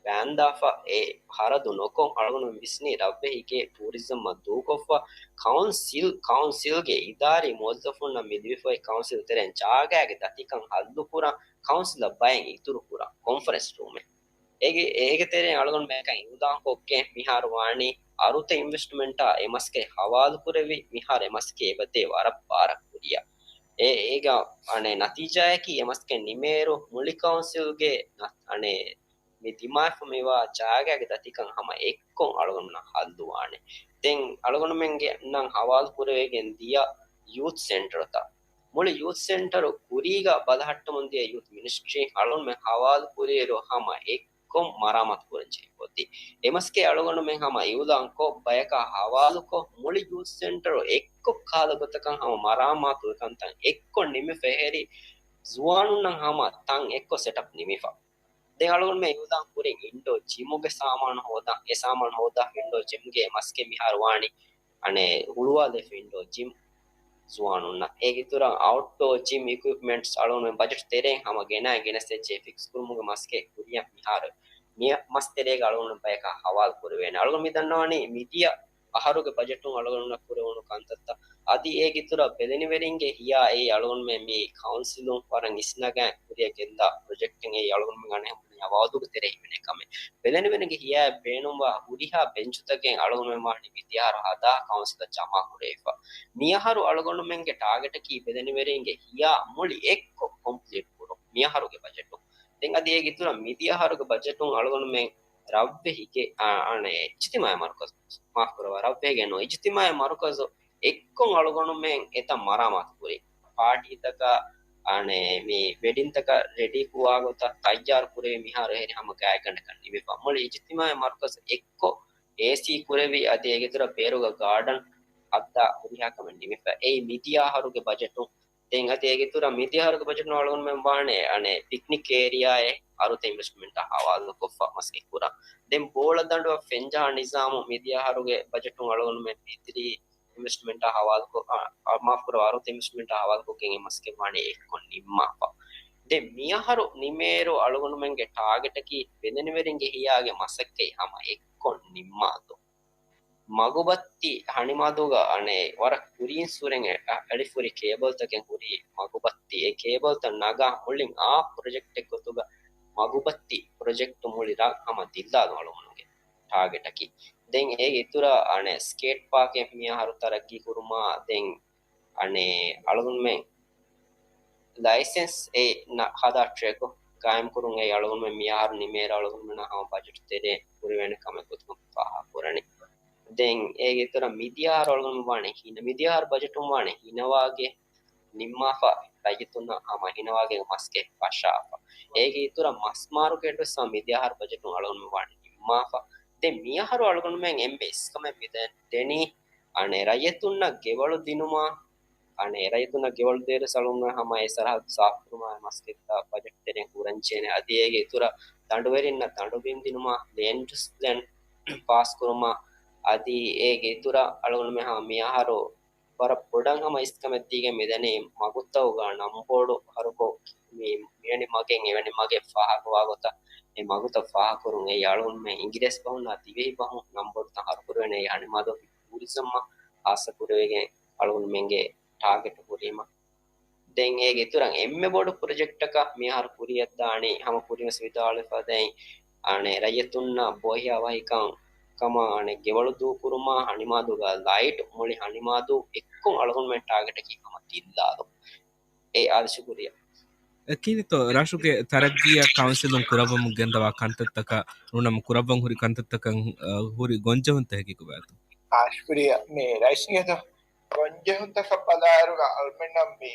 ވާންދާފަ އެ ހަރަދު ނުކޮށް އަޅުގަނޑު ވިސްނީ ރަށްވެހިގޭ ޓޫރިޒަމްއަށް ދޫކޮށްފަ ކައުންސިލް، ކައުންސިލްގެ އިދާރީ މުވައްޒަފުންނަށް މި ލިބިފައި ކައުންސިލް ތެރެއިން ޖާގައިގެ ދަތިކަން ހައްލުކުރަން ކައުންސިލަށް ބައެއް އިތުރުކުރަން ކޮންފަރެންސް ރޫމެއް. އޭގެ، އޭގެ ތެރެއިން އަޅުގަނޑު މިކަން އިއުލާންކޮށްގެން މިހާރު ވާނީ އަރުތައް އިންވެސްޓްމަންޓާ އެ މަސްކެ ހަވާލުކުރެވި މިހާރު އެ މަސްކެ އެބަދޭ ވަރަށް ބާރަށް ކުރިއަށް. އޭގަ އަނެއް ނަތީޖާއަކީ އެ މަސްގެ ނިމޭރު މުޅި ކައުންސިލްގެ އަނެއް މި ދިމާވެފަ މިވާ ޖާގައިގެ ދަތިކަން ހަމަ އެއްކޮށް އަޅުގަނޑުމެންނަށް ހައްލުވާނެ. ދެން އަޅުގަނޑުމެންގެ ނަން ހަވާލު ކުރެވިގެން ދިޔަ ޔޫތް ސެންޓަރުތައް، މުޅި ޔޫތް ސެންޓަރު ކުރީގަ ބަލަހައްޓަމުން ދިޔަ ޔޫތް މިނިސްޓްރީ އަޅުގަނޑުމެން ހަވާލު ކުރިއިރު ހަމަ އެއްކޮށް މަރާމާތު ކުރަން ޖެހިފަ އޮތީ. އެ މަސްގެ އަޅުގަނޑުމެން ހަމަ އިއުލާންކޮށް ބަޔަކާ ހަވާލުކޮށް މުޅި ޔޫތް ސެންޓަރު އެއްކޮށް ކަހަލަ ގޮތަކަށް ހަމަ މަރާމާތު ކަންތައް އެއްކޮށް ނިމިފަ އެހެރީ ޒުވާނުންނަށް ހަމަ ތަން އެއްކޮށް ސެޓަޕް ނިމިފަ. ދެން އަޅުގަނޑުމެން އިއުލާން ކުރިން އިންޑޯ ޖިމުގެ ސާމާނު ހޯދާ، އެ ސާމާނު ހޯދާ އިންޑޯ ޖިމްގެ މަސްގެ މިހާރު ވާނީ އަނެއް ހުޅުވާލެފަ އިންޑޯ ޖިމް ޒުވާނުންނަށް. އޭގެ އިތުރަށް އައުޓްޑޯ ޖިމް އިކުއިޕްމަންޓްސް އަޅުގަނޑުމެން ބަޖެޓް ތެރެއިން ހަމަ ގެނައި ގެނެސް އެއްޗެއް ފިކްސް ކުރުމުގެ މަސްގެ ކުރިއަށް މިހާރު މި މަސް ތެރޭގަ އަޅުގަނޑު ބަޔަކާ ހަވާލު ކުރެވޭނެ. އަޅުގަނޑު މި ދަންނަވަނީ މިދިޔަ އަހަރުގެ ބަޖެޓުން އަޅުގަނޑުންނަށް ކުރެވުނު ކަންތައްތައް. އަދި އޭގެ އިތުރަށް ބެލެނިވެރިންގެ ހިޔާ އެއީ އަޅުގަނޑުމެން މި ކައުންސިލުން ވަރަށް އިސްނަގައި ކުރިއަށް ގެންދާ ޕްރޮޖެކްޓެއް އެއީ އަޅުގަނޑުމެން އަނެއް ހަމަ ވައުދުގެ ތެރެއިން ހިމެނޭ ކަމެއް. ބެލެނިވެރިންގެ ހިޔާއަށް ބޭނުންވާ ހުރިހާ ބެންޗުތަކެއް އަޅުގަނޑުމެން ވާނީ މިދިޔަ އަހަރު ހަދާ ކައުންސިލަށް ޖަމާ ކުރެވިފަ. މިއަހަރު އަޅުގަނޑުމެންގެ ޓާގެޓަކީ ބެލެނިވެރިންގެ ހިޔާ މުޅި އެއްކޮށް ކޮމްޕްލީޓް ކުރުން މިއަހަރުގެ ބަޖެޓުން. ދެން އަދި އޭގެ އިތުރަށް މިދިޔަ އަހަރުގެ ބަޖެޓުން އަޅުގަނޑުމެން ރަށްވެހިގެ، އާ، އަނެއް އިޖްތިމާޢީ މަރުކަޒު، މާފުކުރައްވާ، ރަށްވެހިގެ ނޫން، އިޖްތިމާޢީ މަރުކަޒު އެއްކޮށް އަޅުގަނޑުމެން އެތައް މަރާމާތު ކުރި. ޕާޓީތަކަށް، އަނެއް މި ވެޑިންތަކަށް ރެޑީ ކުރާ ގޮތަށް ތައްޔާރު ކުރެވި މިހާރު އެހެރީ ހަމަ ގާތްގަނޑަކަށް ނިމިފަ. މުޅި އިޖްތިމާޢީ މަރުކަޒު އެއްކޮށް އޭސީ ކުރެވި އަދި އޭގެ އިތުރަށް ބޭރުގަ ގާޑަން ހައްދާ ހުރިހާ ކަމެއް ނިމިފަ. އެއީ މިދިޔަ އަހަރުގެ ބަޖެޓުން. ދެން އަދި އޭގެ އިތުރަށް މިދިޔަ އަހަރުގެ ބަޖެޓުން އަޅުގަނޑުމެން ވާނެ އަނެއް ޕިކްނިކް އޭރިއާއެއް އަރުތަ އިންވެސްޓްމަންޓާ ހަވާލުކޮށްފަ މަސްގެ ކުރަން. ދެން ބޯޅަ ދަނޑުއަށް ފެންޖަހާ ނިޒާމު މިދިޔަ އަހަރުގެ ބަޖެޓުން އަޅުގަނޑުމެން މިތިރީ އިންވެސްޓްމަންޓާ ހަވާލުކޮށް، އާ، އާ، މާފުކުރައްވާ، އަރުތަ އިންވެސްޓްމަންޓާ ހަވާލުކޮށްގެން އެ މަސްގެ ވާނީ އެއްކޮށް ނިންމާފަ. ދެން މިއަހަރު ނިމޭރު އަޅުގަނޑުމެންގެ ޓާގެޓަކީ ބެލެނިވެރިންގެ ހިޔާގެ މަސައްކަތް ހަމަ އެއްކޮށް ނިންމާލުން. މަގުބައްތި ހަނިމާދޫގަ އަނެއް ވަރަށް ކުރީން ސުރެން އެ-، އަ-، އެޅިފުރި ކޭބަލްތަކެއް ހުރީ މަގުބައްތި. އެ ކޭބަލްތައް ނަގާ މުޅިން އާ ޕްރޮޖެކްޓެއް ގޮތުގަ މަގުބައްތި ޕްރޮޖެކްޓު މުޅި ރަށް ހަމަ ދިއްލާލުން އަޅުގަނޑުގެ ޓާގެޓަކީ. ދެން އޭގެ އިތުރަށް އަނެއް ސްކޭޓް ޕާކެއް މިއަހަރު ތަރައްގީ ކުރުމާ، ދެން އަނެއް އަޅުގަނޑުމެން ލައިސެންސް އެ ނަ-، ހަދާ ޓްރެކު ގާއިމްކުރުން އެ އަޅުގަނޑުމެން މިއަހަރު ނިމޭރު އަޅުގަނޑުމެންނަށް ހަމަ ބަޖެޓް ތެރޭ ކުރެވޭނެ ކަމެއް ގޮތުގަ ފާހަގަކުރަނީ. ދެން އޭގެ އިތުރަށް މިދިޔަ އަހަރު އަޅުގަނޑުމެން ވާނެ ހިނަ-، މިދިޔަ އަހަރު ބަޖެޓުން ވާނެ ހިނަވާގެ ނިންމާފަ ރައްޔިތުންނަށް ހަމަ ހިނަވާގެ މަސްގެ ފަށާފަ. އޭގެ އިތުރަށް މަސް މާރުކޭޓް ވެސް ހަމަ މިދިޔަ އަހަރު ބަޖެޓުން އަޅުގަނޑުމެން ވާނެ ނިންމާފަ. ދެން މިއަހަރު އަޅުގަނޑުމެން އެންމެ އިސްކަމެއް މިދެން ދެނީ އަނެއް ރައްޔިތުންނަށް ގެވަޅު ދިނުމާ، އަނެއް ރައްޔިތުންނަށް ގެވަޅު ދޭރު ސަޅުން ހަމަ އެ ސަރަހައްދު ސާފުކުރުމާ މަސްގެ ބަޖެޓް ތެރެއިން ކުރަންޖެހޭނެ. އަދި އޭގެ އިތުރަށް ދަނޑުވެރިންނަށް ދަނޑުބިން ދިނުމާ، ލޭންޑް ޔޫސް ޕްލޭން ޕާސް ކުރުމާ، އަދި އޭގެ އިތުރަށް އަޅުގަނޑުމެން ހަމަ މިއަހަރު ވަރަށް ބޮޑަށް ހަމަ އިސްކަމެއް ދީގެން މިދަނީ މަގުތައުގަ ނަންބޯޑު ހަރުކޮށް މި-، މިވެނި މަގެއް އެވެނި މަގެއް ފާހަގަވާ ގޮތަށް އެ މަގުތައް ފާހަގަކުރުން. އެއީ އަޅުގަނޑުމެން އިނގިރޭސި ބަހުންނާ ދިވެހި ބަހުން ނަންބޯޑުތައް ހަރުކުރެވޭނެ. އެއީ ހަނިމާދޫ ޓޫރިޒަމްއަށް ހާއްސަ ކުރެވިގެން އަޅުގަނޑުމެންގެ ޓާގެޓް ހުރީމަ. ދެން އޭގެ އިތުރަށް އެންމެ ބޮޑު ޕްރޮޖެކްޓަކަށް މިއަހަރު ކުރިއަށްދާނީ ހަމަ ކުރިންވެސް ވިދާޅުވެފަ ދެން އަނެއް ރައްޔިތުންނަށް ބޮއެހާ ވަހިކަން ކަމަށް އަނެއް ގެވަޅު ދޫކުރުމާ، ހަނިމާދޫގަ ލައިޓް މުޅި ހަނިމާދޫ އެއްކޮށް އަޅުގަނޑުމެން ޓާގެޓަކީ ހަމަ ދިއްލާލުން. އެ އާދެ، ޝުކުރިއްޔާ. އެކީ ތޯ ރަށުގެ ތަރައްގީއަށް ކައުންސިލުން ކުރައްވަމުން ގެންދަވާ ކަންތައްތަކަށް ނޫނަމަ ކުރައްވަން ހުރި ކަންތައްތަކަށް، އަ، ހުރި ގޮންޖެހުންތައް ހެކިކުރާތޯ؟ އާ، ޝުކުރިއްޔާ. މި ރައީސް މިހެން ގޮންޖެހުންތަކަށް ބަލާއިރުގަ އަޅުމެންނަށް މި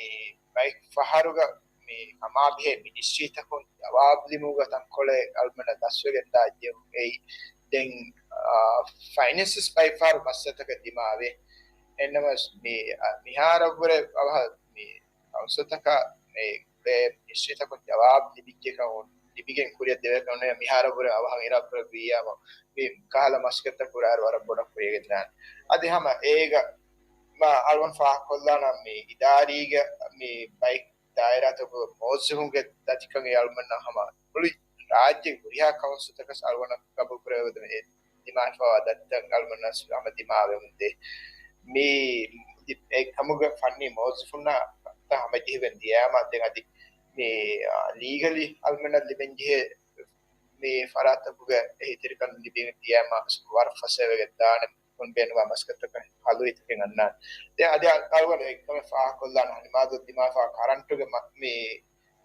ބައެއް ފަހަރުގަ މި ކަމާބެހޭ މިނިސްޓްރީތަކުން ޖަވާބު ދިމުގަ ތަންކޮޅެއް އަޅުމެންނަށް ދަސްވެގެން ދާ ޖެހުން އެއީ. ދެން، އާ، ފައިނޭންސަސް ބައެއް ފަހަރު މައްސަލަތަކަށް ދިމާވޭ. އެހެންނަމަވެސް މި، އާ، މިހާރަށްވުރެ އަވަހަށް މި ކައުންސިލްތަކަށް މި މިނިސްޓްރީތަކުން ޖަވާބު ލިބިއްޖެކަމުން، ލިބިގެން ކުރިއަށް ދެވޭކަމުން މިހާރަށްވުރެ އަވަހަށް އިރާދަކުރެއްވިއްޔާ މި ކަހަލަ މަސައްކަތްތައް ކުރާއިރު ވަރަށް ބޮޑަށް ކުރިއަށް ގެންދާނެ. އަދި ހަމަ އޭގަ މާ އަޅުގަނޑު ފާހަގަކޮށްލާނަން މި އިދާރީގަ މި ބައެއް ދާއިރާތަކުގަ މުވައްޒަފުންގެ ދަތިކަން އެ އަޅުގަނޑަށް ހަމަ މުޅި ރާއްޖޭގެ ހުރިހާ ކައުންސިލްތަކަސް އަޅުގަނޑަށް ގަބޫލުކުރެވޭ ދިމާވެފައިވާ ދަތިތައް އަޅުގަނޑަށް ހަމަ ދިމާވެމުންދޭ. މި އެ ކަމުގެ ފަންނީ މުވައްޒަފުންނާ ހަމަޖެހިގެން ދިޔައިމަ ދެން އަދި މި، އާ، ލީގަލީ އަޅުގަނޑަށް ލިބެންޖެހޭ މި ފަރާތްތަކުގެ އެހީތެރިކަން ލިބިގެން ދިޔައިމަ ވަރަށް ފަސޭހަވެގެން ދާނެ. ބޭނުންވާ މަސައްކަތްތަކަށް ހަލުވިތަކެއް އަންނާނެ. ދެން އަދި އަޅުގަނޑު އެކަމެއް ފާހަގަކޮށްލާނަން ހަނިމާދޫ ދިމާވާ ކަރަންޓުގެ މަ-، މި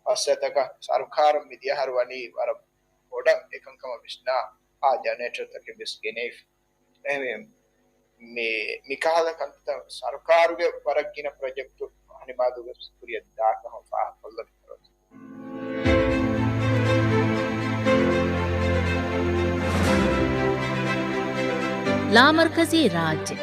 މައްސަލަތަކަށް ސަރުކާރުން މިދިޔަ އަހަރު ވަނީ ވަރަށް ބޮޑަށް އެކަންކަމަށް ވިސްނާ އާ ޖަނަރޭޓަރތަކެއް ވެސް ގެނެވި. އެހެންވެ، މި، މިކަހަލަ ކަންތައް ސަރުކާރުގެ ވަރަށް ގިނަ ޕްރޮޖެކްޓު ހަނިމާދޫގެ ކުރިއަށް ދާކަހަލަ ފާހަގަކޮށްލަން. ލާމަރުކަޒީ ރާއްޖެ.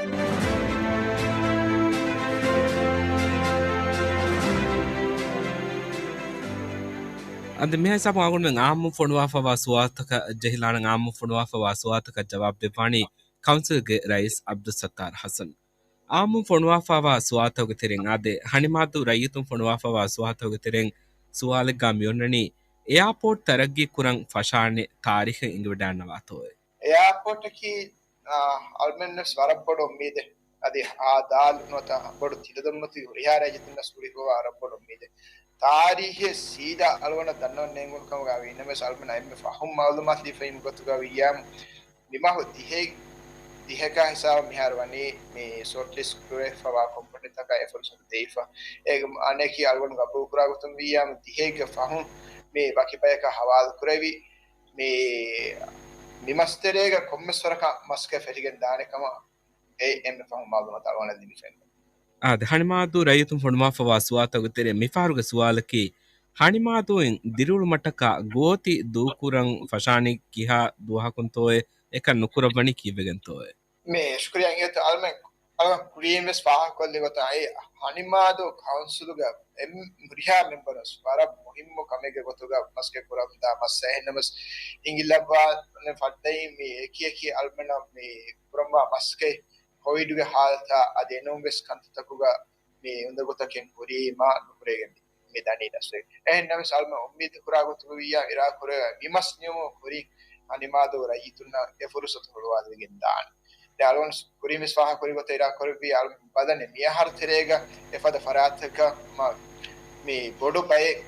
އަދި މިހިސާބު އަޅުގަނޑުމެން އާއްމުން ފޮނުވާފައިވާ ސުވާލުތަކަށް ޖެހިލާނަން. އާއްމުން ފޮނުވާފައިވާ ސުވާލުތަކަށް ޖަވާބު ދެއްވާނީ ކައުންސިލްގެ ރައީސް އަބްދުއްސައްތާރު ހަސަން. އާއްމުން ފޮނުވާފައިވާ ސުވާލުތަކުގެ ތެރެއިން އާދެ، ހަނިމާދޫ ރައްޔިތުން ފޮނުވާފައިވާ ސުވާލުތަކުގެ ތެރެއިން ސުވާލެއްގަ މިއޮންނަނީ، އެއާޕޯޓް ތަރައްގީ ކުރަން ފަށާނެ ތާރީޚެއް އެނގިވަޑައިގަންނަވާތޯއޭ؟ އެއާޕޯޓަކީ، އާ، އަޅުމެންވެސް ވަރަށް ބޮޑު އުއްމީދެއް. އަދި އާ ދާލު ނުވަތަ ބޮޑު ތިލަދޮންމަތި ހުރިހާ ރައްޔިތުންނަށް ހުރިހާ ވަރަށް ބޮޑު އުއްމީދެއް. ތާރީޚެއް ސީދާ އަޅުގަނޑަށް ދަންނަވަން ނޭނގުނު ކަމުގަ ވީނަމަވެސް، އަޅުމެން އެންމެ ފަހުން މައުލޫމާތު ލިބިފައި ގޮތުގަ ވިއްޔާމު، މި މަހު ދިހަ، ދިހަކާ ހިސާބަށް މިހާރު ވަނީ މި ޝޯޓް ލިސްޓް ކުރެވިފައިވާ ކޮމްޕެނީތަކަށް އެ ފުރުސަތު ދެވިފަ. އޭގެ މާނައަކީ އަޅުގަނޑު ގަބޫލުކުރާ ގޮތުން ވިއްޔާމު ދިހައެއްގެ ފަހުން މި ވަކި ބަޔަކަށް ހަވާލު ކުރެވި، މި، މި މަސް ތެރޭގަ ކޮންމެސް ވަރަކަށް މަސްގެ ފެށިގެން ދާނެ ކަމަށް އެ އެންމެ ފަހުން މައުލޫމާތު އަޅުގަނޑަށް ލިބިފައި. އާދެ، ހަނިމާދޫ ރައްޔިތުން ފޮނުވާފައިވާ ސުވާލުތަކުގެ ތެރެއިން މިފަހަރުގެ ސުވާލަކީ، ހަނިމާދޫއިން ދިރިއުޅުމަށްޓަކާ ގޯތި ދޫކުރަން ފަށާނީ ކިހާ ދުވަހަކުންތޯއޭ؟ އެކަން ނުކުރައްވަނީ ކީއްވެގެންތޯއޭ؟ މި ޝުކުރިއްޔާ އިނގޭތޯ އަޅުމެން، އަޅުގަނޑު ކުރިން ވެސް ފާހަގަކޮށްލި ގޮތަށް އައި ހަނިމާދޫ ކައުންސިލުގެ އެން-، ހުރިހާ މެމްބަރުން ވެސް ވަރަށް މުހިއްމު ކަމެއްގެ ގޮތުގަ މަސްގެ ކުރަމުންދާ މައްސަ އެހެންނަމަވެސް އިނގިލައްވާ ފައްދައިން މި އެކި އެކި އަޅުމެންނަށް މި ކުރަންވާ މަސްގެ ކޮވިޑުގެ ހާލަތާ އަދި އެނޫން ވެސް ކަންތައްތަކުގަ މި އުނދަގޫތަކެއް ހުރީމާ ނުކުރެވިގެން މި ދަނީ ނަސްވެ. އެހެންނަމަވެސް އަޅުމެން އުއްމީދު ކުރާ ގޮތުގަ ވިއްޔާ އިރާ ކުރެވޭ މި މަސް ނިމުމުގެ ކުރިން ހަނިމާދޫ ރައްޔިތުންނަށް އެ ފުރުސަތު ހުޅުވާލެވިގެން ދާނެ. ދެން އަޅުގަނޑު ކުރިން ވެސް ފާހަގަކުރި ގޮތަށް އިރާ ކުރެއްވި އަޅުމެން ބަލަނީ މިއަހަރު ތެރޭގަ އެފަދަ ފަރާތަކަށް މަ-، މި ބޮޑު ބައެއް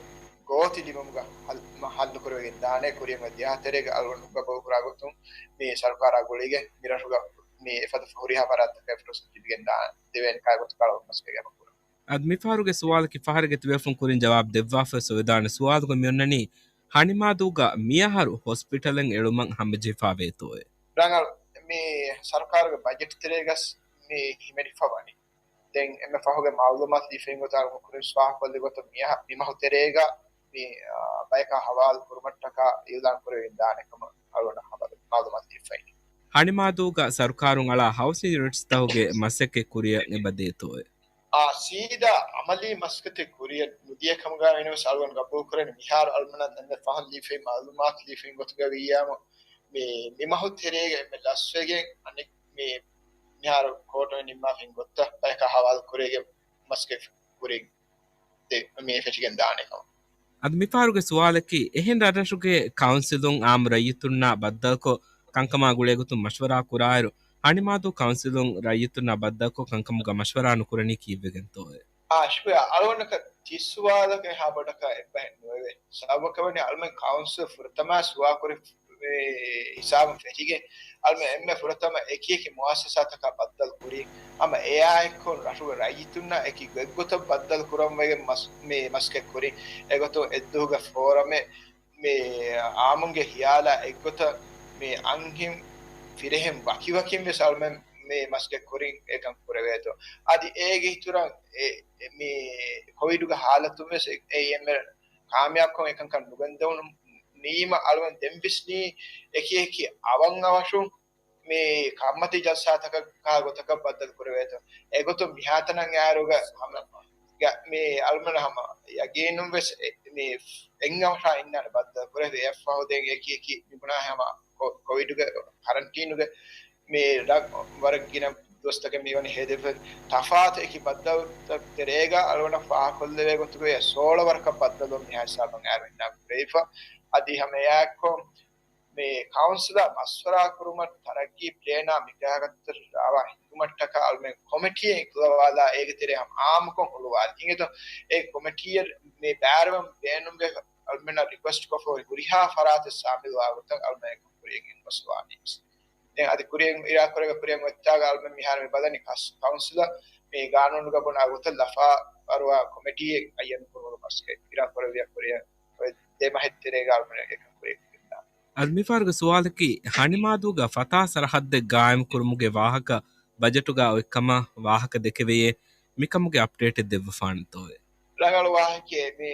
ގޯތި ލިބުމުގަ ހަލް-، މަ-، ހައްލު ކުރެވިގެން ދާނެ. ކުރިން ދިހަ ތެރޭގަ އަޅުގަނޑު ގަބޫލު ކުރާ ގޮތުން މި ސަރުކާރާ ގުޅިގެން މި ރަށުގަ މި އެފަދަ ހުރިހާ ފަރާތަކަށް ފުރުސަތު ލިބިގެން ދާނެ. ދެވޭނެ ކާ ގޮތަކަށް އަޅުގަނޑު މަސްގެ ގަބޫލު ކުރަން. އަދި މިފަހަރުގެ ސުވާލަކީ ފަހަރެއްގެ ތިބޭފުން ކުރިން ޖަވާބު ދެއްވާފަވެސް އޮވެދާނެ ސުވާލުގަ މިއޮންނަނީ، ހަނިމާދޫގަ މިއަހަރު ހޮސްޕިޓަލެއް އެޅުމަށް ހަމަޖެހިފަ ވޭތޯއޭ؟ ރަނގަޅު، މި ސަރުކާރުގެ ބަޖެޓް ތެރޭގަސް މި ހިމެނިފަ ވަނީ. ދެން އެންމެ ފަހުގެ މައުލޫމާތު ލިބިފައި ގޮތަށް ކުރިން ފާހަގަކޮށްލި ގޮތަށް މި މަހު ތެރޭގަ މި، އާ، ބަޔަކާ ހަވާލު ކުރުމަށްޓަކާ އިއުލާން ކުރެވިގެން ދާނެ ކަމަށް އަޅުގަނޑަށް ހަމަ މައުލޫމާތު ލިބިފައި. ހަނިމާދޫގަ ސަރުކާރުން އަޅާ ހައުސިން ޔުނިޓްސްތަކުގެ މަސައްކަތް ކުރިއަށް އެބަ ދޭތޯއޭ؟ އާ، ސީދާ އަމަލީ މަސައްކަތެއް ކުރިއަށް ނުދިޔަ ކަމުގަ ވީނަމަވެސް އަޅުގަނޑު ގަބޫލު ކުރަނީ މިހާރު އަޅުމެންނަށް އެންމެ ފަހުން ލިބިފައި މައުލޫމާތު ލިބިފައި ގޮތުގަ ވިއްޔާމު މި، މި މަހު ތެރޭގަ އެންމެ ލަސްވެގެން އަނެއް މި، މިހާރު ކޯޓުން ނިންމާފައި ގޮތަށް ބަޔަކާ ހަވާލު ކުރެވިގެން މަސްގެ ކުރިން ދެ-، މި ފެށިގެން ދާނެ ކަމަށް. އަދި މިފަހަރުގެ ސުވާލަކީ، އެހެން ރަށްރަށުގެ ކައުންސިލުން އާއްމު ރައްޔިތުންނާ ބައްދަލުކޮށް ކަންކަމާ ގުޅޭގޮތުން މަޝްވަރާ ކުރާއިރު، ހަނިމާދޫ ކައުންސިލުން ރައްޔިތުންނާ ބައްދަލުކޮށް ކަންކަމުގަ މަޝްވަރާ ނުކުރަނީ ކީއްވެގެންތޯއޭ؟ އާ، ޝުކުރިއްޔާ. އަޅުގަނޑަކަށް ތި ސުވާލަކަށް އެހާ ބޮޑަކަށް އެއްބަހެއް ނުވެވޭ. ސަބަބަކަށް ވަނީ އަޅުމެން ކައުންސިލް ފުރަތަމަ ސުވާކުރި ހިސާބުން ފެށިގެން، އަޅުމެން އެންމެ ފުރަތަމަ އެކި އެކި މުއައްސަސާތަކާ ބައްދަލު ކުރީ. ހަމަ އެއާއެއްކޮށް ރަށުގެ ރައްޔިތުންނަށް އެކި ގޮތްގޮތަށް ބައްދަލު ކުރަން ވެގެން މަސް-، މި މަސައްކަތް ކުރީ. އެގޮތުން އެއްދުވަހުގެ ފޯރަމެއް މި އާއްމުންގެ ހިޔާލާ އެއްގޮތަށް މި އަންހެން ފިރިހެން ވަކިވަކިން ވެސް އަޅުމެން މި މަސައްކަތް ކުރިން އެކަން ކުރެވޭތޯ. އަދި އޭގެ އިތުރަށް އެ، އެ، މި ކޮވިޑުގެ ހާލަތުން ވެސް އެ، އެ އެންމެ ކާމިޔާބުކޮށް އެކަންކަން ނުގެންދެވުނު ނީމަ އަޅުގަނޑު ދެން ވިސްނީ އެކި އެކި އަވަށް އަވަށުން މި ކަންމަތީ ޖަލްސާތަކަށް ކާ ގޮތަކަށް ބައްދަލު ކުރެވޭތޯ. އެގޮތުން މިހާތަނަށް އައިރުގަ ހަމަ ގަ-، މި އަޅުމެން ހަމަ ޔަގީނުން ވެސް އެ-، މި އެއް އަވަށާ އިންނާނެ ބައްދަލު ކުރެވޭ. އެއަށްފަހު ދެން އެކި އެކި މި ބުނާ ހަމަ ކޮ-، ކޮވިޑުގެ ކަރަންޓީނުގެ މި ރަށް ވަރަށް ގިނަ ދުވަސްތަކެއް މިވަނީ ހޭދެވިފަ. ތަފާތު އެކި ބައްދަލުތައް ތެރޭގަ އަޅުގަނޑަށް ފާހަގަކޮށްލެވޭ ގޮތުގަ ސޯޅަ ވަރަކަށް ބައްދަލު މިހާ ހިސާބަށް އައިރު އިންނާ ކުރެވިފަ. އަދި ހަމަ އެއާއެއްކޮށް މި ކައުންސިލާ މަޝްވަރާ ކުރުމަށް ތަރައްގީ ޕްލޭނާ މިކަހަލަ ކަންތައްތައް ރާވާ ހިންގުމަށްޓަކާ އަޅުމެން ކޮމިޓީއެއް އިންތިޚާބުވާލާ އޭގެ ތެރޭ ހަމަ އާއްމުކޮށް ހުޅުވާލި. އިނގޭތޯ އެ ކޮމިޓީއަށް މި ބައިވެރިވުން ބޭނުންވެ އަޅުމެންނަށް ރިކުއެސްޓް ކޮށްފަ ހުރި ހުރިހާ ފަރާތެއް ޝާމިލްވާ ގޮތަށް އަޅުމެން އެކަން ކުރިޔަށް ގެންގޮސްފަވާނީ. ދެން އަދި ކުރިއަށް އިރާ ކުރެވޭ ކުރިއަށް އޮތްތާގަ އަޅުމެން މިހާރު މި ބަލަނީ ކަސް-، ކައުންސިލަށް މި ގާނޫނުގަ ބުނާ ގޮތަށް ލަފާ އަރުވާ ކޮމިޓީއެއް އައްޔަން ކުރުމުގެ މަސައްކަތް އިރާ ކުރެއްވިއްޔާ ކުރިއަށް އޮތް ދެ މަހެއް ތެރޭގަ އަޅުމެން އެކަން ކުރިއަށް ގެންދާނެ. އަދި މިފަހަރުގެ ސުވާލަކީ، ހަނިމާދޫގަ ފަތާ ސަރަހައްދެއް ގާއިމް ކުރުމުގެ ވާހަކަ ބަޖެޓުގަ އޮތްކަމަށް ވާހަކަ ދެކެވެޔޭ، މިކަމުގެ އަޕްޑޭޓެއް ދެއްވަފާނެތޯއޭ؟ ރަނގަޅު ވާހަކައެއް. މި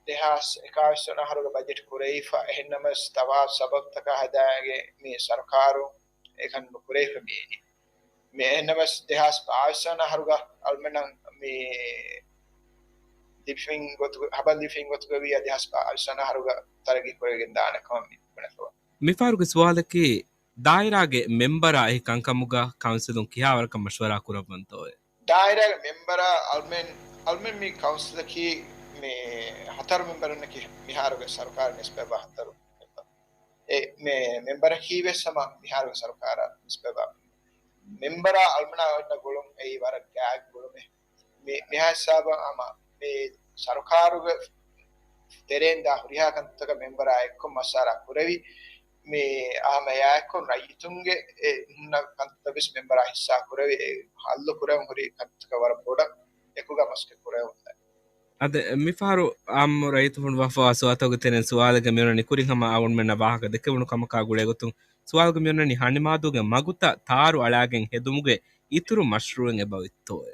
ދެހާސް އެކާވީސް ވަނަ އަހަރުގެ ބަޖެޓް ކުރެވިފަ، އެހެންނަމަވެސް ތަވާ ސަބަބުތަކާ ހަދާގެ މި ސަރުކާރު އެކަން ނުކުރެވިފަ މިއިނީ. މި އެހެންނަމަވެސް ދެހާސް ބާވީސް ވަނަ އަހަރުގަ އަޅުމެންނަށް މި ލިބިފިން ގޮތުގަ، ހަބަރު ލިބިފިން ގޮތުގަ ވިއްޔާ ދެހާސް ބާވީސް ވަނަ އަހަރުގަ ތަރައްގީ ކުރެވިގެން ދާނެ ކަމަށް މި ބުނެފަވާ. މިފަހަރުގެ ސުވާލަކީ، ދާއިރާގެ މެމްބަރާ އެހި ކަންކަމުގަ ކައުންސިލުން ކިހާވަރަކަށް މަޝްވަރާ ކުރައްވަންތޯއޭ؟ ދާއިރާގެ މެމްބަރާ އަޅުމެން، އަޅުމެން މި ކައުންސިލަކީ މި ހަތަރު މެމްބަރުންނަކީ މިހާރުގެ ސަރުކާރަށް ނިސްބަތްވާ ހަތަރު މެމްބަރު. އެ މެ-، މެމްބަރަކީ ވެސް ހަމަ މިހާރުގެ ސަރުކާރަށް ނިސްބަތްވާ މެމްބަރާ އަޅުމެންނާ އޮންނަ ގުޅުން އެއީ ވަރަށް ގާތް ގުޅުމެއް. މި-، މިހާ ހިސާބަށް ހަމަ މި ސަރުކާރުގެ ތެރެއިން ދާ ހުރިހާ ކަންތައްތަކަށް މެމްބަރާ އެއްކޮށް މަޝްވަރާ ކުރެވި، މި ހަމަ އެއާއެކު ރައްޔިތުންގެ އެ ހުންނަ ކަންތައް ވެސް މެމްބަރާ ހިއްސާ ކުރެވި، އެ ހައްލު ކުރެވެން ހުރި ކަންތައްތަކަށް ވަރަށް ބޮޑަށް އެކުގަ މަސައްކަތް ކުރެވުން. އަދި މިފަހަރު އާއްމު ރައްޔިތުން ފޮނުވާފަވާ ސުވާލުތަކުގެ ތެރެއިން ސުވާލެއްގަ މިއޮންނަނީ ކުރިން ހަމަ އަޅުގަނޑުމެންނަށް ވާހަކަ ދެކެވުނު ކަމަކާ ގުޅޭގޮތުން ސުވާލުގަ މިއޮންނަނީ ހަނިމާދޫގެ މަގުތައް ތާރު އަޅާގެން ހެދުމުގެ އިތުރު މަޝްރޫއެއް އެބައޮތްތޯއޭ؟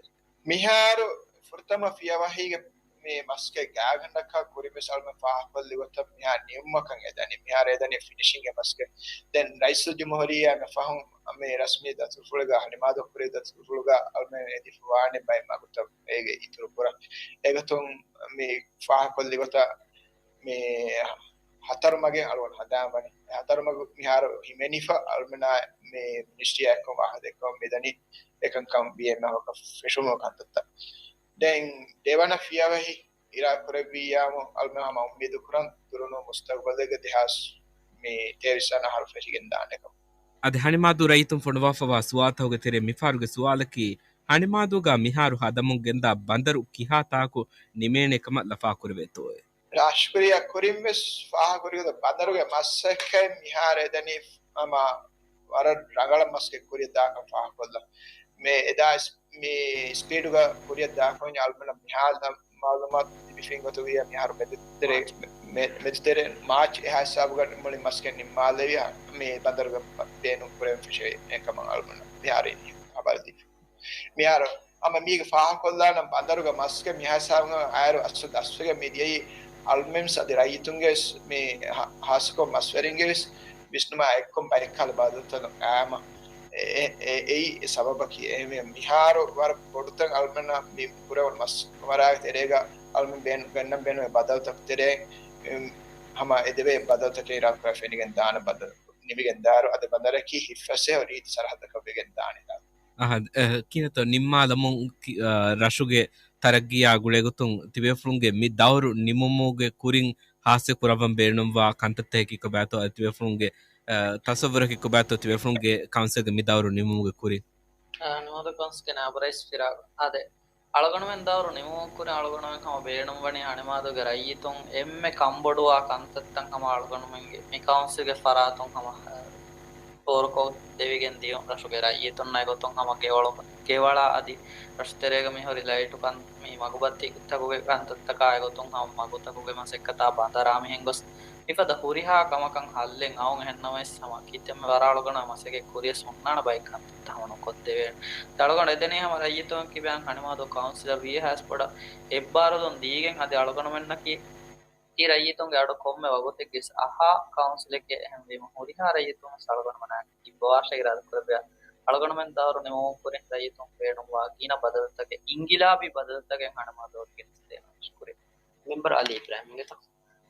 މިހާރު ފުރަތަމަ ފިޔަވަހީގެ މި މަސައްކަތް ގާތްގަނޑަކަށް ކުރިން ވެސް އަޅުމެން ފާހަގަކޮށްލި ގޮތަށް މިހާރު ނިމުމަކަށް އެދަނީ. މިހާރު އެދަނީ ފިނިޝިންގ މަސައްކަތް. ދެން ރައީސުލްޖުމްހޫރިއްޔާ މި ފަހުން މި ރަސްމީ ދަތުރުފުޅުގަ ހަނިމާދޫ ކުރި ދަތުރުފުޅުގަ އަޅުމެން އެދިފަވާނެ ބައެއް މަގުތައް އޭގެ އިތުރު ކުރަން. އެގޮތުން މި ފާހަގަކޮށްލި ގޮތަށް މި ހަތަރު މަގެއް އަޅުގަނޑު ހަނދާންވަނީ. އެ ހަތަރު މަގު މިހާރު ހިމެނިފަ އަޅުމެނާ މި މިނިސްޓްރީއާ އެއްކޮށް ވާހަކަ ދެއްކަމުން މިދަނީ އެކަންކަން ބީއެމްއެފް އަށް ފެށުމުގެ ކަންތައްތައް. ދެން ދެވަނަ ފިޔަވަހި އިރާ ކުރެއްވިއްޔާމު އަޅުމެން ހަމަ އުއްމީދު ކުރަން ދުރުނު މުސްތަގުބަލެއްގަ ދެހާސް މި ތޭވީސް ވަނަ އަހަރު ފެށިގެން ދާނެ ކަމަށް. އަދި ހަނިމާދޫ ރައްޔިތުން ފޮނުވާފަވާ ސުވާލުތަކުގެ ތެރެއިން މިފަހަރުގެ ސުވާލަކީ، ހަނިމާދޫގަ މިހާރު ހަދަމުން ގެންދާ ބަނދަރު ކިހާ ތާކު ނިމޭނެ ކަމަށް ލަފާ ކުރެވޭތޯއޭ؟ ރާޝްކުރިޔާ ކުރިން ވެސް ފާހަގަކުރި ގޮތަށް ބަނދަރުގެ މަސައްކަތް މިހާރު އެދަނީ ހަމަ ވަރަށް ރަނގަޅަށް މަސައްކަތް ކުރިއަށް ދާކަން ފާހަގަކޮށްލަން. މި އެދާ މި ސްޕީޑުގަ ކުރިއަށް ދާކަން އަޅުމެންނަށް މިހާރު މައުލޫމާތު ލިބިފިން ގޮތުގަ މިހާރު މެދުތެރެ-، މެ-، މެދުތެރެ މާޗް އެހާ ހިސާބުގަ މުޅި މަސައްކަތް ނިންމާލެވި މި ބަނދަރުގަ ބޭނުން ކުރެވެން ފެށޭ ކަމަށް އަޅުމެންނަށް މިހާރު އިނީ ހަބަރު ދީފި. މިހާރު ހަމަ މީގެ ފާހަގަކޮށްލާނަން ބަނދަރުގެ މަސައްކަތް މިހާ ހިސާބުގަ އައިރު އަސްލު ދަސްވެގެން މިދިޔައީ އަޅުމެން އަދި ރައްޔިތުންގެ ވެސް މި ހާ-، ހާއްސަކޮށް މަސްވެރިންގެ ވެސް ވިސްނުމާ އެއްކޮށް ބައެއްކަހަލަ ބަދަލުތައް އައިމަ. އެ-، އެ-، އެއީ އެ ސަބަބަކީ. އެހެންވެ މިހާރު ވަރަށް ބޮޑުތަން އަޅުމެންނަށް މި ކުރެވުނު މަސްވަރާގެ ތެރޭގަ އަޅުމެން ބޭނު-، ގެންނަން ބޭނުމޭ ބަދަލުތަކުގެ ތެރެއިން، އެ، ހަމަ އެދެވޭ ބަދަލުތަކެއް އިރާދަކުރާ ފެނިގެން ދާނެ ބަދަލު. ނިމިގެން ދާއިރު އަދި ބަނދަރަކީ ހިތްފަސޭހަ ރީތި ސަރަހައްދަކަށް ވެގެން ދާނެ ދާ. އަހަ، އެ، ކިހިނެއްތޯ ނިންމާލަމުން ކި-، އަ، ރަށުގެ ތަރައްގީއާ ގުޅޭގޮތުން ތިބޭފުޅުންގެ މި ދައުރު ނިމުމުގެ ކުރިން ހާއްސަ ކުރައްވަން ބޭނުންވާ ކަންތައްތަކެއް ކިކޮބާތޯ އަދި ތިބޭފުޅުންގެ، އަ، ތަސައްވުރަކީ ކޮބާތޯ ތިބޭފުޅުންގެ ކައުންސިލްގެ މި ދައުރު ނިމުމުގެ ކުރިން؟ އަ، ނުވަދަ ކައުންސިލްގެ ނާއިބު ރައީސް ފިރާގް. އާދެ. އަޅުގަނޑުމެން ދައުރު ނިމުމުގެ ކުރިން އަޅުގަނޑުމެން ހަމަ ބޭނުންވަނީ ހަނިމާދޫގެ ރައްޔިތުން އެންމެ ކަންބޮޑުވާ ކަންތައްތައް ހަމަ އަޅުގަނޑުމެންގެ މި ކައުންސިލްގެ ފަރާތުން ހަމަ، އަ، ފޯރުކޮށް ދެވިގެން ދިޔުން ރަށުގެ ރައްޔިތުންނާ ގޮތުން ހަމަ ގެވަޅު-، ގެވަޅާ އަދި ރަށުތެރޭގަ މިހުރި ލައިޓު ކަން-، މި މަގުބައްތިތަކުގެ ކަންތައްތަކާ ގޮތުން ހަމަ މަގުތަކުގެ މަސައްކަތާ ބަނދަރާ މިހެން ގޮސް މިފަދަ ހުރިހާ ކަމަކަށް ހައްލެއް އައުން އެހެންނަމަވެސް ހަމަ ކިތަންމެ ވަރަށް އަޅުގަނޑު މަސައްކަތް ކުރިޔަސް ހުންނާނެ ބައެއް ކަންތައްތައް ހަމަ ނުކޮށްދެވޭނެ. އަޅުގަނޑު އެދެނީ ހަމަ ރައްޔިތުން ކިބައިން ހަނިމާދޫ ކައުންސިލަށް ވީހާވެސް ބޮޑަށް އެއްބާރުލުން ދީގެން އަދި އަޅުގަނޑުމެންނަކީ އެ ރައްޔިތުންގެ އަޑު ކޮންމެ ވަގުތެއްގެ އަހާ ކައުންސިލެއްގެ އެހެންވީމަ ހުރިހާ ރައްޔިތުން ވެސް އަޅުގަނޑުމެންނާ އެކީ އިއްވަވާށޭ އިރާދަ ކުރެއްވިޔާ އަޅުގަނޑުމެން ދައުރު ނިމުމުގެ ކުރިން ރައްޔިތުން ބޭނުންވާ ގިނަ ބަދަލުތަކެއް އިންގިލާބީ ބަދަލުތަކެއް ހަނިމާދޫ ގެނެސްދޭނަށް ޝުކުރިއްޔާ. މެމްބަރު އަލީ އިބްރާހިމްގެތޯ؟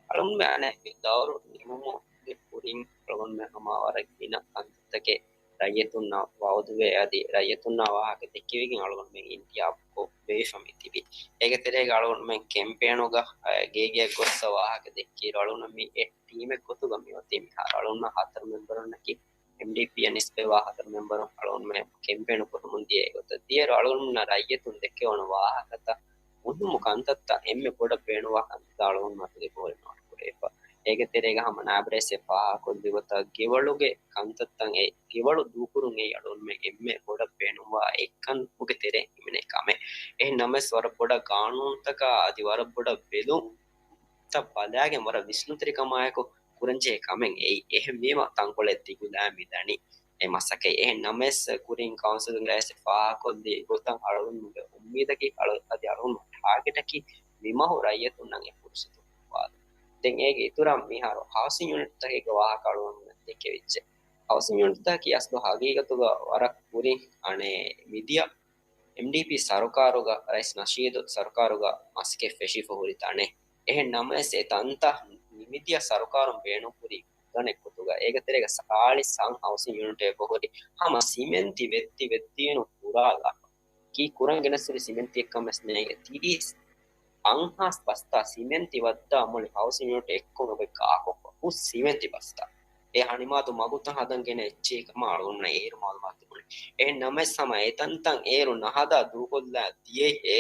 އަޅުގަނޑުމެން އަނެއް ދައުރު ނިމުމުގެ ކުރިން އަޅުގަނޑުމެން ހަމަ ވަރަށް ގިނަ ކަންތައްތަކެއް ރައްޔިތުންނަށް ވައުދުވެ އަދި ރައްޔިތުންނާ ވާހަކަ ދެއްކެވިގެން އަޅުގަނޑުމެން އިންތިހާބުކޮށް ބޭއްވިފަ މި ތިބީ. އޭގެ ތެރޭގަ އަޅުގަނޑުމެން ކެމްޕޭނުގަ، އަ، ގޭގެއަށް ގޮއްސަ ވާހަކަ ދެއްކިއިރު އަޅުގަނޑު މި އެއް ޓީމެއް ގޮތުގަ މިއޮތީ މިހާރު އަޅުގަނޑު ހަތަރު މެމްބަރުންނަކީ އެމްޑީޕީއަށް ނިސްބަތްވާ ހަތަރު މެމްބަރުން އަޅުގަނޑުމެން ކެމްޕޭނު ކުރަމުން ދިޔަ އެގޮތަށް ދިޔައިރު އަޅުގަނޑުމެންނަށް ރައްޔިތުން ދެއްކެވުނު ވާހަކަތައް މުހިއްމު ކަންތައްތައް އެންމެ ބޮޑަށް ބޭނުންވާ ކަންތައްތައް އަޅުގަނޑު މަތުގެ ބޯލި ނޯޓް ކުރެވިފަ. އެ އޭގެ ތެރޭގަ ހަމަ ނާބްރޭސް ފާހަގަކޮށްލި ގޮތަށް ގެވަޅުގެ ކަންތައްތައް އެ ގެވަޅު ދޫކުރުން އެއީ އަޅުގަނޑުމެން އެންމެ ބޮޑަށް ބޭނުންވާ އެއްކަން ގެ ތެރެއިން ހިމެނޭ ކަމެއް. އެހެން ނަމަވެސް ވަރަށް ބޮޑަށް ގާނޫނުތަކާ އަދި ވަރަށް ބޮޑަށް ބެލުންތައް ބަލާގެން ވަރަށް ވިސްނުންތެރިކަމާއެކު ކުރަންޖެހޭ ކަމެއް އެއީ. އެހެންވީމަ ތަންކޮޅެއް ދިގުލާ މިދަނީ އެ މަސައްކަތް. އެހެން ނަމަވެސް ކުރިން ކައުންސިލުން ރައީސް ފާހަގަކޮށްލި ގޮތަށް އަޅުގަނޑުގެ އުއްމީދަކީ އަޅު-، އަދި އަޅުގަނޑު ޓާގެޓަކީ މި މަހު ރައްޔިތުންނަށް އެ ފުރުސަތު ދެއްވާލުން. ދެން އޭގެ އިތުރަށް މިހާރު ހައުސިން ޔުނިޓްތަކެއްގެ ވާހަކަ އަޅުގަނޑުމެން ދެކެވިއްޖެ. ހައުސިން ޔުނިޓްތަކަކީ އަސްލު ހަގީގަތުގަ ވަރަށް ކުރިން އަނެއް މިދިޔަ އެމްޑީޕީ ސަރުކާރުގަ ރައީސް ނަޝީދު ސަރުކާރުގަ މަސައްކަތް ފެށިފަ ހުރި ތަނެއް. އެހެން ނަމަވެސް އެ ތަންތައް މިދިޔަ ސަރުކާރުން ބޭނުންކުރި ގަނެ ގޮތުގަ އޭގެ ތެރޭގަ ސާޅީސް ހައުސިން ޔުނިޓެއް އެބަހުރި ހަމަ ސިމެންތި ވެއްދި ވެއްދީނު ކުރާލާފަ. ކީ ކުރަން ގެނެސް ހުރި ސިމެންތިއެއްކަން ވެސް ނޭނގެ. ތިރީސް އަށްހާސް ބަސްތާ ސިމެންތި ވައްދާ މުޅި ހައުސިން ޔުނިޓް އެއްކޮށް އެބަ ގާކޮށްފަ ހުސް ސިމެންތި ބަސްތާ. އެ ހަނިމާދު މަގުތައް ހަދަން ގެނަ އެއްޗެހި ކަމަށް އަޅުގަނޑުމެންނަށް އޭރު މައުލޫމާތު ތިބުނީ. އެހެން ނަމަވެސް ހަމަ އެތަންތަން އޭރު ނަހަދާ ދޫކޮށްލާ ދިޔައީ އެ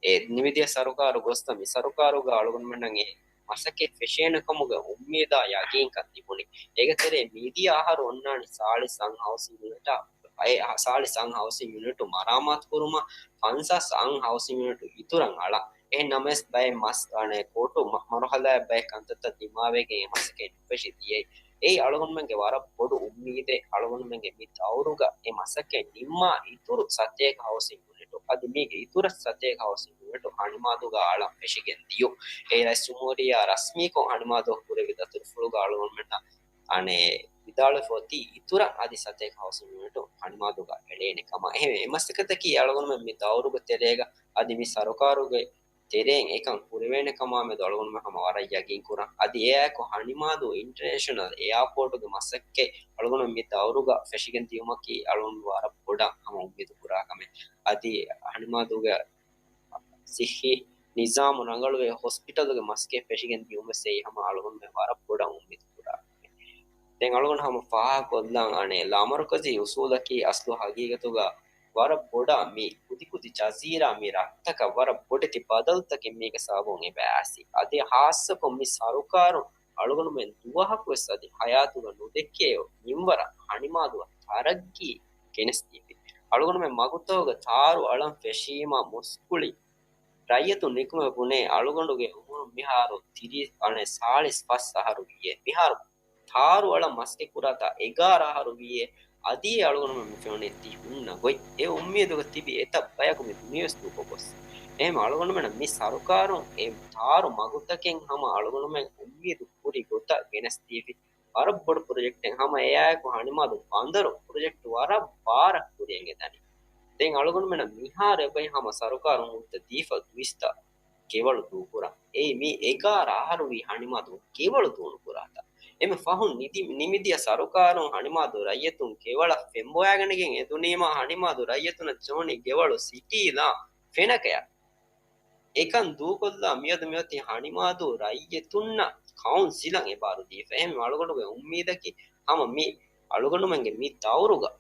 އެ މިދިޔަ ސަރުކާރު ގޮސްތަ މި ސަރުކާރުގަ އަޅުގަނޑުމެންނަށް އެ މަސައްކަތް ފެށޭނެ ކަމުގެ އުއްމީދާ ޔަގީންކަން ތިބުނީ. އޭގެ ތެރޭ މިދިޔަ އަހަރު އޮންނާނީ ސާޅީސް އަށް ހައުސިން ޔުނިޓާ، އެ ސާޅީސް އަށް ހައުސިން ޔުނިޓު މަރާމާތު ކުރުމަށް ފަންސާސް އަށް ހައުސިން ޔުނިޓު އިތުރަށް އަޅާ. އެހެން ނަމަވެސް ބައެއް މަސް، އަނެއް ކޯޓު މަ-، މަރުހަލާއެއް ބައެއް ކަންތައްތައް ދިމާވެގެން އެ މަސައްކަތް ނުފެށި ދިޔައީ. އެއީ އަޅުގަނޑުމެންގެ ވަރަށް ބޮޑު އުއްމީދެއް. އަޅުގަނޑުމެންގެ މި ދައުރުގަ އެ މަސައްކަތް ނިންމާ އިތުރު ސަތޭކަ ހައުސިން ޔުނިޓު އަދި މީގެ އިތުރަށް ސަތޭކަ ހައުސިން ޔުނިޓު ހަނިމާދޫގަ އަޅަން ފެށިގެން ދިޔުން. އެ ރައީސް ޖުމްހޫރިއްޔާ ރަސްމީކޮށް ހަނިމާދޫ ކުރެއްވި ދަތުރުފުޅުގަ އަޅުގަނޑުމެންނަށް އަނެއް ވިދާޅުވެފަ އޮތީ އިތުރަށް އަދި ސަތޭކަ ހައުސިން ޔުނިޓު ހަނިމާދޫގަ އެޅޭނެ ކަމަށް. އެހެންވެ، އެ މަސައްކަތަކީ އަޅުގަނޑުމެން މި ދައުރުގެ ތެރޭގަ އަދި މި ސަރުކާރުގެ ތެރެއިން އެކަން ކުރެވޭނެ ކަމާމެދު އަޅުގަނޑުމެން ހަމަ ވަރަށް ޔަގީން ކުރަން. އަދި އެއާއެކު ހަނިމާދޫ އިންޓަރނޭޝަނަލް އެއާޕޯޓުގެ މަސައްކަތް އަޅުގަނޑު މި ދައުރުގަ ފެށިގެން ދިޔުމަކީ އަޅުގަނޑު ވަރަށް ބޮޑަށް ހަމަ އުއްމީދު ކުރާ ކަމެއް. އަދި ހަނިމާދޫގެ ސިއްހީ ނިޒާމު ރަނގަޅުވެ ހޮސްޕިޓަލުގެ މަސައްކަތް ފެށިގެން ދިޔުމަށް ވެސް އެއީ ހަމަ އަޅުގަނޑުމެން ވަރަށް ބޮޑަށް އުއްމީދު ކުރާ ކަމެއް. ދެން އަޅުގަނޑު ހަމަ ފާހަގަކޮށްލަން އަނެއް ލާމަރުކަޒީ އުސޫލަކީ އަސްލު ހަގީގަތުގަ ވަރަށް ބޮޑަށް މި ކުދިކުދި ޖަޒީރާ މި ރަށްތަކަށް ވަރަށް ބޮޑެތި ބަދަލުތަކެއް މީގެ ސަބަބުން އެބަ އައިސް. އަދި ހާއްސަކޮށް މި ސަރުކާރުން އަޅުގަނޑުމެން ދުވަހަކުވެސް އަދި ހަޔާތުގަ ނުދެކޭ މިންވަރަށް ހަނިމާދުއަށް ތަރައްގީ ގެނެސްދީފި. އަޅުގަނޑުމެން މަގުތަކުގަ ތާރު އަޅަން ފެށީމަ މުސްކުޅި ރައްޔިތުން ނިކުމެ ބުނޭ އަޅުގަނޑުގެ އުމުރު މިހާރު ތިރީސް، އަނެއް ސާޅީސް ފަސް އަހަރު ވީއޭ. މިހާރު ތާރު އަޅަން މަސައްކަތް ކުރާތާ އެގާރަ އަހަރު ވީއޭ. އަދި އަޅުގަނޑުމެން މި ފެނުނީ ތި ހުންނަ ގޮތް. އެ އުއްމީދުގަ ތިބި އެތައް ބަޔަކު މި ދުނިޔެވެސް ދޫކޮށް ގޮސް. އެހެން އަޅުގަނޑުމެންނަށް މި ސަރުކާރުން އެ ތާރު މަގުތަކެއް ހަމަ އަޅުގަނޑުމެން އުއްމީދު ކުރި ގޮތަށް ގެނެސްދީފި. ވަރަށް ބޮޑު ޕްރޮޖެކްޓެއް ހަމަ އެއާއެކު ހަނިމާދު ބަނދަރު ޕްރޮޖެކްޓް ވަރަށް ބާރަށް ކުރިއަށް އެދަނީ. ދެން އަޅުގަނޑުމެންނަށް މިހާރު އެބައި ހަމަ ސަރުކާރުން ހުއްދަ ދީފަ ދުއިސައްތަ ގެވަޅު ދޫކުރަން. އެއީ މި އެގާރަ އަހަރު ވީ ހަނިމާދު ގެވަޅު ދޫނުކުރާތާ. އެމެ ފަހުން ނިދި-، ނިމިދިޔަ ސަރުކާރުން ހަނިމާދު ރައްޔިތުން ގެވަޅަށް ފެންބޮވާގަނެގެން އެދުނީމާ ހަނިމާދު ރައްޔިތުންނަށް ޖެހުނީ ގެވަޅު ސިޓީލާ ފެނަކަޔަށް. އެކަން ދޫކޮށްލާ މިއަދު މިއޮތީ ހަނިމާދޫ ރައްޔިތުންނަށް ކައުންސިލަށް އެބާރު ދީފަ. އެހެން އަޅުގަނޑުގެ އުއްމީދަކީ ހަމަ މި އަޅުގަނޑުމެންގެ މި ދައުރުގަ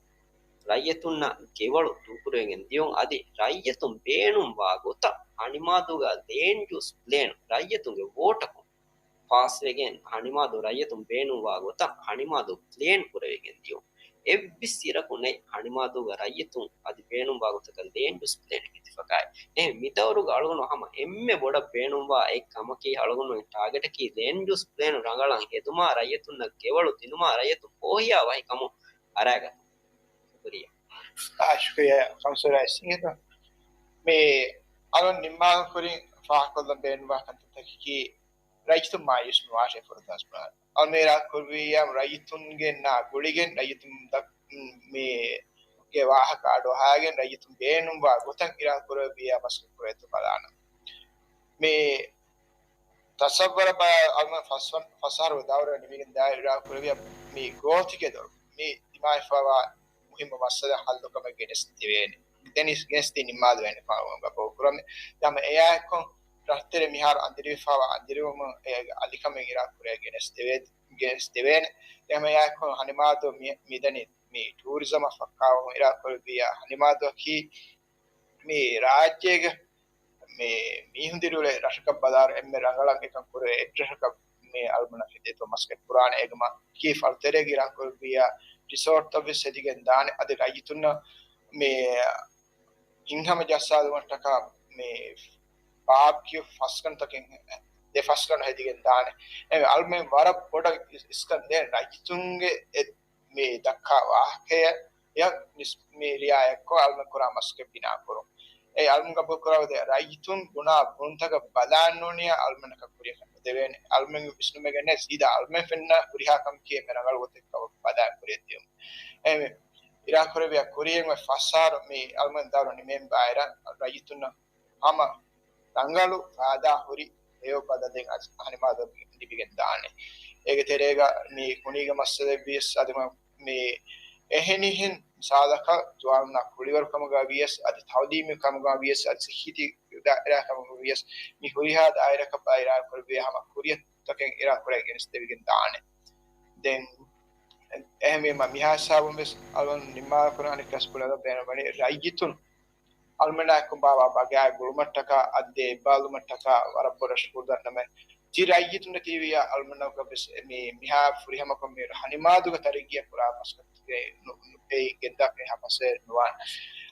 ރައްޔިތުންނަށް ގެވަޅު ދޫކުރެވިގެން ދިޔުން އަދި ރައްޔިތުން ބޭނުންވާ ގޮތަށް ހަނިމާދޫގަ ލޭންޑް ޔޫސް ޕްލޭން ރައްޔިތުންގެ ވޯޓަކުން ފާސްވެގެން ހަނިމާދޫ ރައްޔިތުން ބޭނުންވާ ގޮތަށް ހަނިމާދޫ ޕްލޭން ކުރެވިގެން ދިޔުން. އެއްވެސް އިރަކު ނެތް ހަނިމާދޫގަ ރައްޔިތުން އަދި ބޭނުންވާ ގޮތަކަށް ލޭންޑް ޔޫސް ޕްލޭން ހިފިފަކާއި. އެހެން މި ދައުރުގަ އަޅުގަނޑު ހަމަ އެންމެ ބޮޑަށް ބޭނުންވާ އެއް ކަމަކީ އަޅުގަނޑު ޓާގެޓަކީ ލޭންޑް ޔޫސް ޕްލޭން ރަނގަޅަށް ހެދުމާ ރައްޔިތުންނަށް ގެވަޅު ދިނުމާ ރައްޔިތުން ފޯހިޔާ ވަހިކަމުން އަރާގަތުން. ޝުކުރިއްޔާ. އާ، ޝުކުރިއްޔާ، ކައުންސިލަރ އިސް އިނގޭތޯ. މި އަޅުން ނިންމާލުން ކުރިން ފާހަގަކޮށްލަން ބޭނުންވާ ކަންތައްތަކަކީ ރައްޔިތުން މާޔޫސް ނުވާށޭ ފުރަތަމަ ސުވާލު. އަޅުން އިރާދަކުރެއްވިއްޔާ ރައްޔިތުންގެ ނާ ގުޅިގެން ރައްޔިތުން ދަ-، މި ގެ ވާހަކަ އަޑުއަހާގެން ރައްޔިތުން ބޭނުންވާ ގޮތަށް އިރާދަކުރެއްވިއްޔާ މަސައްކަތް ކުރޭތޯ ބަލާނަން. މި ތަސައްވަރަށް ބަލާ އަޅުގަނޑު ފަސް ވަން-، ފަސް އަހަރު ދައުރަށް ނިމިގެން ދާއިރާ ކުރެއްވިއްޔާ މި ގޯތިގެ ދޮރު މި ދިމާވެފައިވާ މުހިއްމު މައްސަލަ ހައްލުކަމެއް ގެނެސްދެވޭނެ. ގެނެސް، ގެނެސްދީ ނިންމާލެވޭނެ ފާހަގަކޮށް ކުރަމެ. ދެން ހަމަ އެއާއެކު ރަށްތެރެ މިހާރު އަނދިރިވެފައިވާ އަނދިރިވުމުން އޭގެ އަލިކަމެއް އިރާ ކުރޭ ގެނެސްދެވޭ، ގެނެސްދެވޭނެ. ދެން ހަމަ އެއާއެކު ހަނިމާދޫ މި، މިދަނީ މި ޓޫރިޒަމަށް ފައްކާވަމުން އިރާ ކުރެއްވިއްޔާ ހަނިމާދޫއަކީ މި ރާއްޖޭގެ މި މީހުން ދިރިއުޅޭ ރަށަކަށް ބަލާއިރު އެންމެ ރަނގަޅަށް އެކަން ކުރެވޭ އެއްރަށަކަށް އަޅުމެންނަށް ހެދޭތޯ މަސައްކަތް ކުރާނެ. އޭގަމާ ކީ ފަޅުތެރޭގަ އިރާދަކުރެއްވިއްޔާ ރިސޯޓްތައްވެސް ހެދިގެން ދާނެ. އަދި ރައްޔިތުންނަށް މި ހިތްހަމަ ޖައްސާލުމަށްޓަކާ މި ބާބްކިއު ފަސްގަނޑުތަކެއް، ދެ ފަސްގަނޑު ހެދިގެން ދާނެ. އެ އަޅުމެން ވަރަށް ބޮޑަށް އިސްކަން ދޭން ރައްޔިތުންގެ އެ މި ދައްކާ ވާހަކަޔަށް މި ރިއާޔަތްކޮށް އަޅުމެން ކުރާ މަސައްކަތް ބިނާކުރުން. އެ އަޅުމެން ގަބޫލުކުރާ ދެ ރައްޔިތުން ބުނާ ބުންތަކަށް ބަލާން ނޫނިއްޔާ އަޅުމެންނަކަށް ކުރިއަކަށް ނުދެވޭނެ. އަޅުމެން ވިސްނުމެއްގެ ނެތް ސީދާ އަޅުމެން ފެންނަ ހުރިހާ ކަމަކީ އެންމެ ރަނގަޅު ގޮތެއް ކަމަށް ބަލާ ކުރިއަށް ދިޔުން. އެހެންވެ، އިރާދަކުރެއްވިއްޔާ ކުރިއަށް އޮތް ފަސް އަހަރު މި އަޅުމެން ދައުރު ނިމެން ބާއިރަށް ރައްޔިތުންނަށް ހަމަ ރަނގަޅު ފައިދާ ހުރި ހެޔޮ ބަދަލެއް އަދި ހަނިމާދު ލިބިގެން ދާނެ. އޭގެ ތެރޭގަ މި ކުނީގެ މައްސަލައެއް ވިޔަސް އަދި މި އެހެނިހެން މިސާލަކަށް ޒުވާނުންނާ ކުޅިވަރު ކަމުގަ ވިޔަސް އަދި ތައުލީމީ ކަމުގަ ވިޔަސް އަދި ސިއްހީ ދާއިރާ ކަމުގަ ވިޔަސް މި ހުރިހާ ދާއިރާއަކަށް ބާއިރާ ކުރެއްވިޔާ ހަމަ ކުރިއަށްތަކެއް އިރާދަކުރެއްވިޔަސް ދެވިގެން ދާނެ. ދެން އެހެންވީމަ މިހާ ހިސާބުން ވެސް އަޅުގަނޑު ނިންމާލަކުރަން އަނެއްކާސް ބުނެލަ ބޭނުންވަނީ ރައްޔިތުން އަޅުމެނާއެކު ބާވާ ބަގާ ގުޅުމަށްޓަކާ އަދި ދޭ އެއްބާލުމަށްޓަކާ ވަރަށް ބޮޑަށް ޝުކުރު ދަންނަމެ. ތި ރައްޔިތުންނަށް ތިވިޔާ އަޅުމެންނަކަށް ވެސް މި މިހާ ފުރިހަމަކޮށް މި ހަނިމާދުގެ ތަރައްގީއަށް ކުރާ މަސައްކަތުގެ ނު-، ނު-، އެއީ ގެންދާ ފެހާ މައްސަލައެއް ނުވާނެ.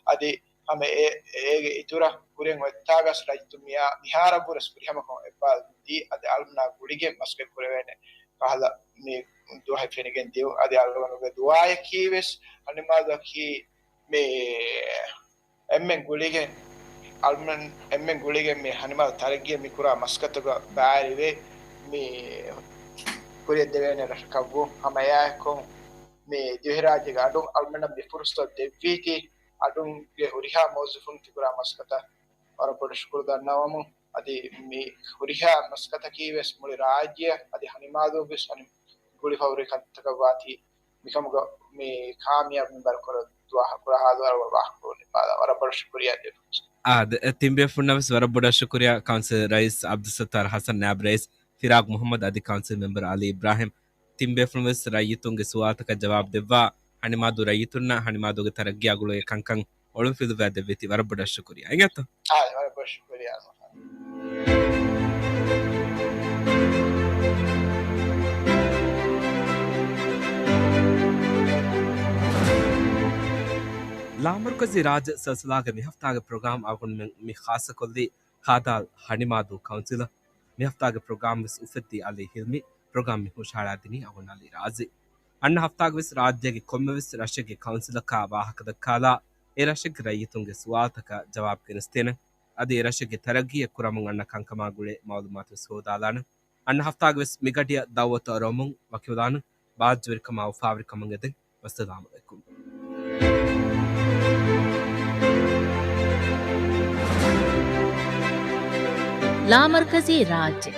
އަދި ހަމަ އެ-، އޭގެ އިތުރަށް ކުރިއަށް އޮތްތާގަސް ރައްޔިތުން މިހާ-، މިހާރަށްވުރެސް ފުރިހަމަކޮށް އެއްބާލު ދީ އަދި އަޅުމެނާ ގުޅިގެން މަސައްކަތް ކުރެވޭނެ ކަހަލަ މި ދުވަހެއް ފެނިގެން ދިޔުން. އަދި އަޅުގަނޑުގެ ދުޢާއަކީ ވެސް ހަނިމާދުއަކީ މި އެންމެން ގުޅިގެން، އަޅުމެން އެންމެން ގުޅިގެން މި ހަނިމާދު ތަރައްގީއަށް މި ކުރާ މަސައްކަތުގަ ބައިވެރިވެ މި ކުރިއަށް ދެވޭނެ ރަށަކަށްވުން. ހަމަ އެއާއެކު މި ދިވެހިރާއްޖޭގެ އަޑުން އަޅުމެންނަށް މި ފުރުސަތު ދެއްވީތީ، އަޑުންގެ ހުރިހާ މުވައްޒަފުން ތިކުރާ މަސައްކަތަށް ވަރަށް ބޮޑަށް ޝުކުރު ދަންނަވަމުން، އަދި މި ހުރިހާ މަސައްކަތަކީ ވެސް މުޅި ރާއްޖެއަށް އަދި ހަނިމާދު ވެސް ހަނި ގުޅިފަ ހުރި ކަންތަކަށް ވާތީ، މިކަމުގަ މި ކާމިޔާބު މިންވަރު ކުރަން ދުޢާ ކުރާ ހާލު ވަރަށް ވާހަކަ ނިންމާލާ. ވަރަށް ބޮޑަށް ޝުކުރިއްޔާ ދެފުން. އާ، ދެ-، ތިން ބޭފުޅުންނަށް ވެސް ވަރަށް ބޮޑަށް ޝުކުރިއްޔާ، ކައުންސިލަރ ރައީސް އަބްދުއްސައްތާރު ހަސަން، ނާއިބު ރައީސް ފިރާގް މުޙައްމަދު އަދި ކައުންސިލް މެމްބަރު އަލީ އިބްރާހިމް. ތިން ބޭފުޅުން ވެސް ރައްޔިތުންގެ ސުވާލުތަކަށް ޖަވާބު ދެއްވާ، ހަނިމާދޫ ރައްޔިތުންނަށް ހަނިމާދޫގެ ތަރައްގީއާ ގުޅޭ ކަންކަން އޮޅުން ފިލުވާ ދެއްވީތީ ވަރަށް ބޮޑަށް ޝުކުރިއްޔާ. އިނގޭތޯ؟ އާ، ވަރަށް ބޮޑަށް ޝުކުރިއްޔާ. ލާމަރުކަޒީ ރާއްޖެ ސިލްސިލާގެ މިހަފްތާގެ ޕްރޮގްރާމް އަޅުގަނޑުމެން މި ޚާއްޞަކޮށްލީ ޚާދާލް ހަނިމާދޫ ކައުންސިލަށް. މި ހަފްތާގެ ޕްރޮގްރާމް ވެސް އުފެއްދީ އަލީ ހިލްމީ. ޕްރޮގްރާމް މި ހުށަހަޅާދިނީ އަޅުގަނޑު އަލީ ރާޒީ. އަންނަ ހަފްތާގެ ވެސް ރާއްޖޭގެ ކޮންމެވެސް ރަށެއްގެ ކައުންސިލަކާ ވާހަކަ ދައްކާލާ، އެ ރަށެއްގެ ރައްޔިތުންގެ ސުވާލުތަކަށް ޖަވާބު ގެނެސްދޭނެ. އަދި އެ ރަށެއްގެ ތަރައްގީއެއް ކުރަމުން އަންނަ ކަންކަމާ ގުޅޭ މައުލޫމާތު ވެސް ހޯދާލާނެ. އަންނަ ހަފްތާގެ ވެސް މިގަޑިއަށް ދައުވަތު އަރުވަމުން ވަކިވެލާނެ. ބާއްޖަވެރިކަމާ އުފާވެރިކަމުން އެދެން. ވައްސަލާމު ޢަލައިކުމް. ލާމަރުކަޒީ ރާއްޖެ.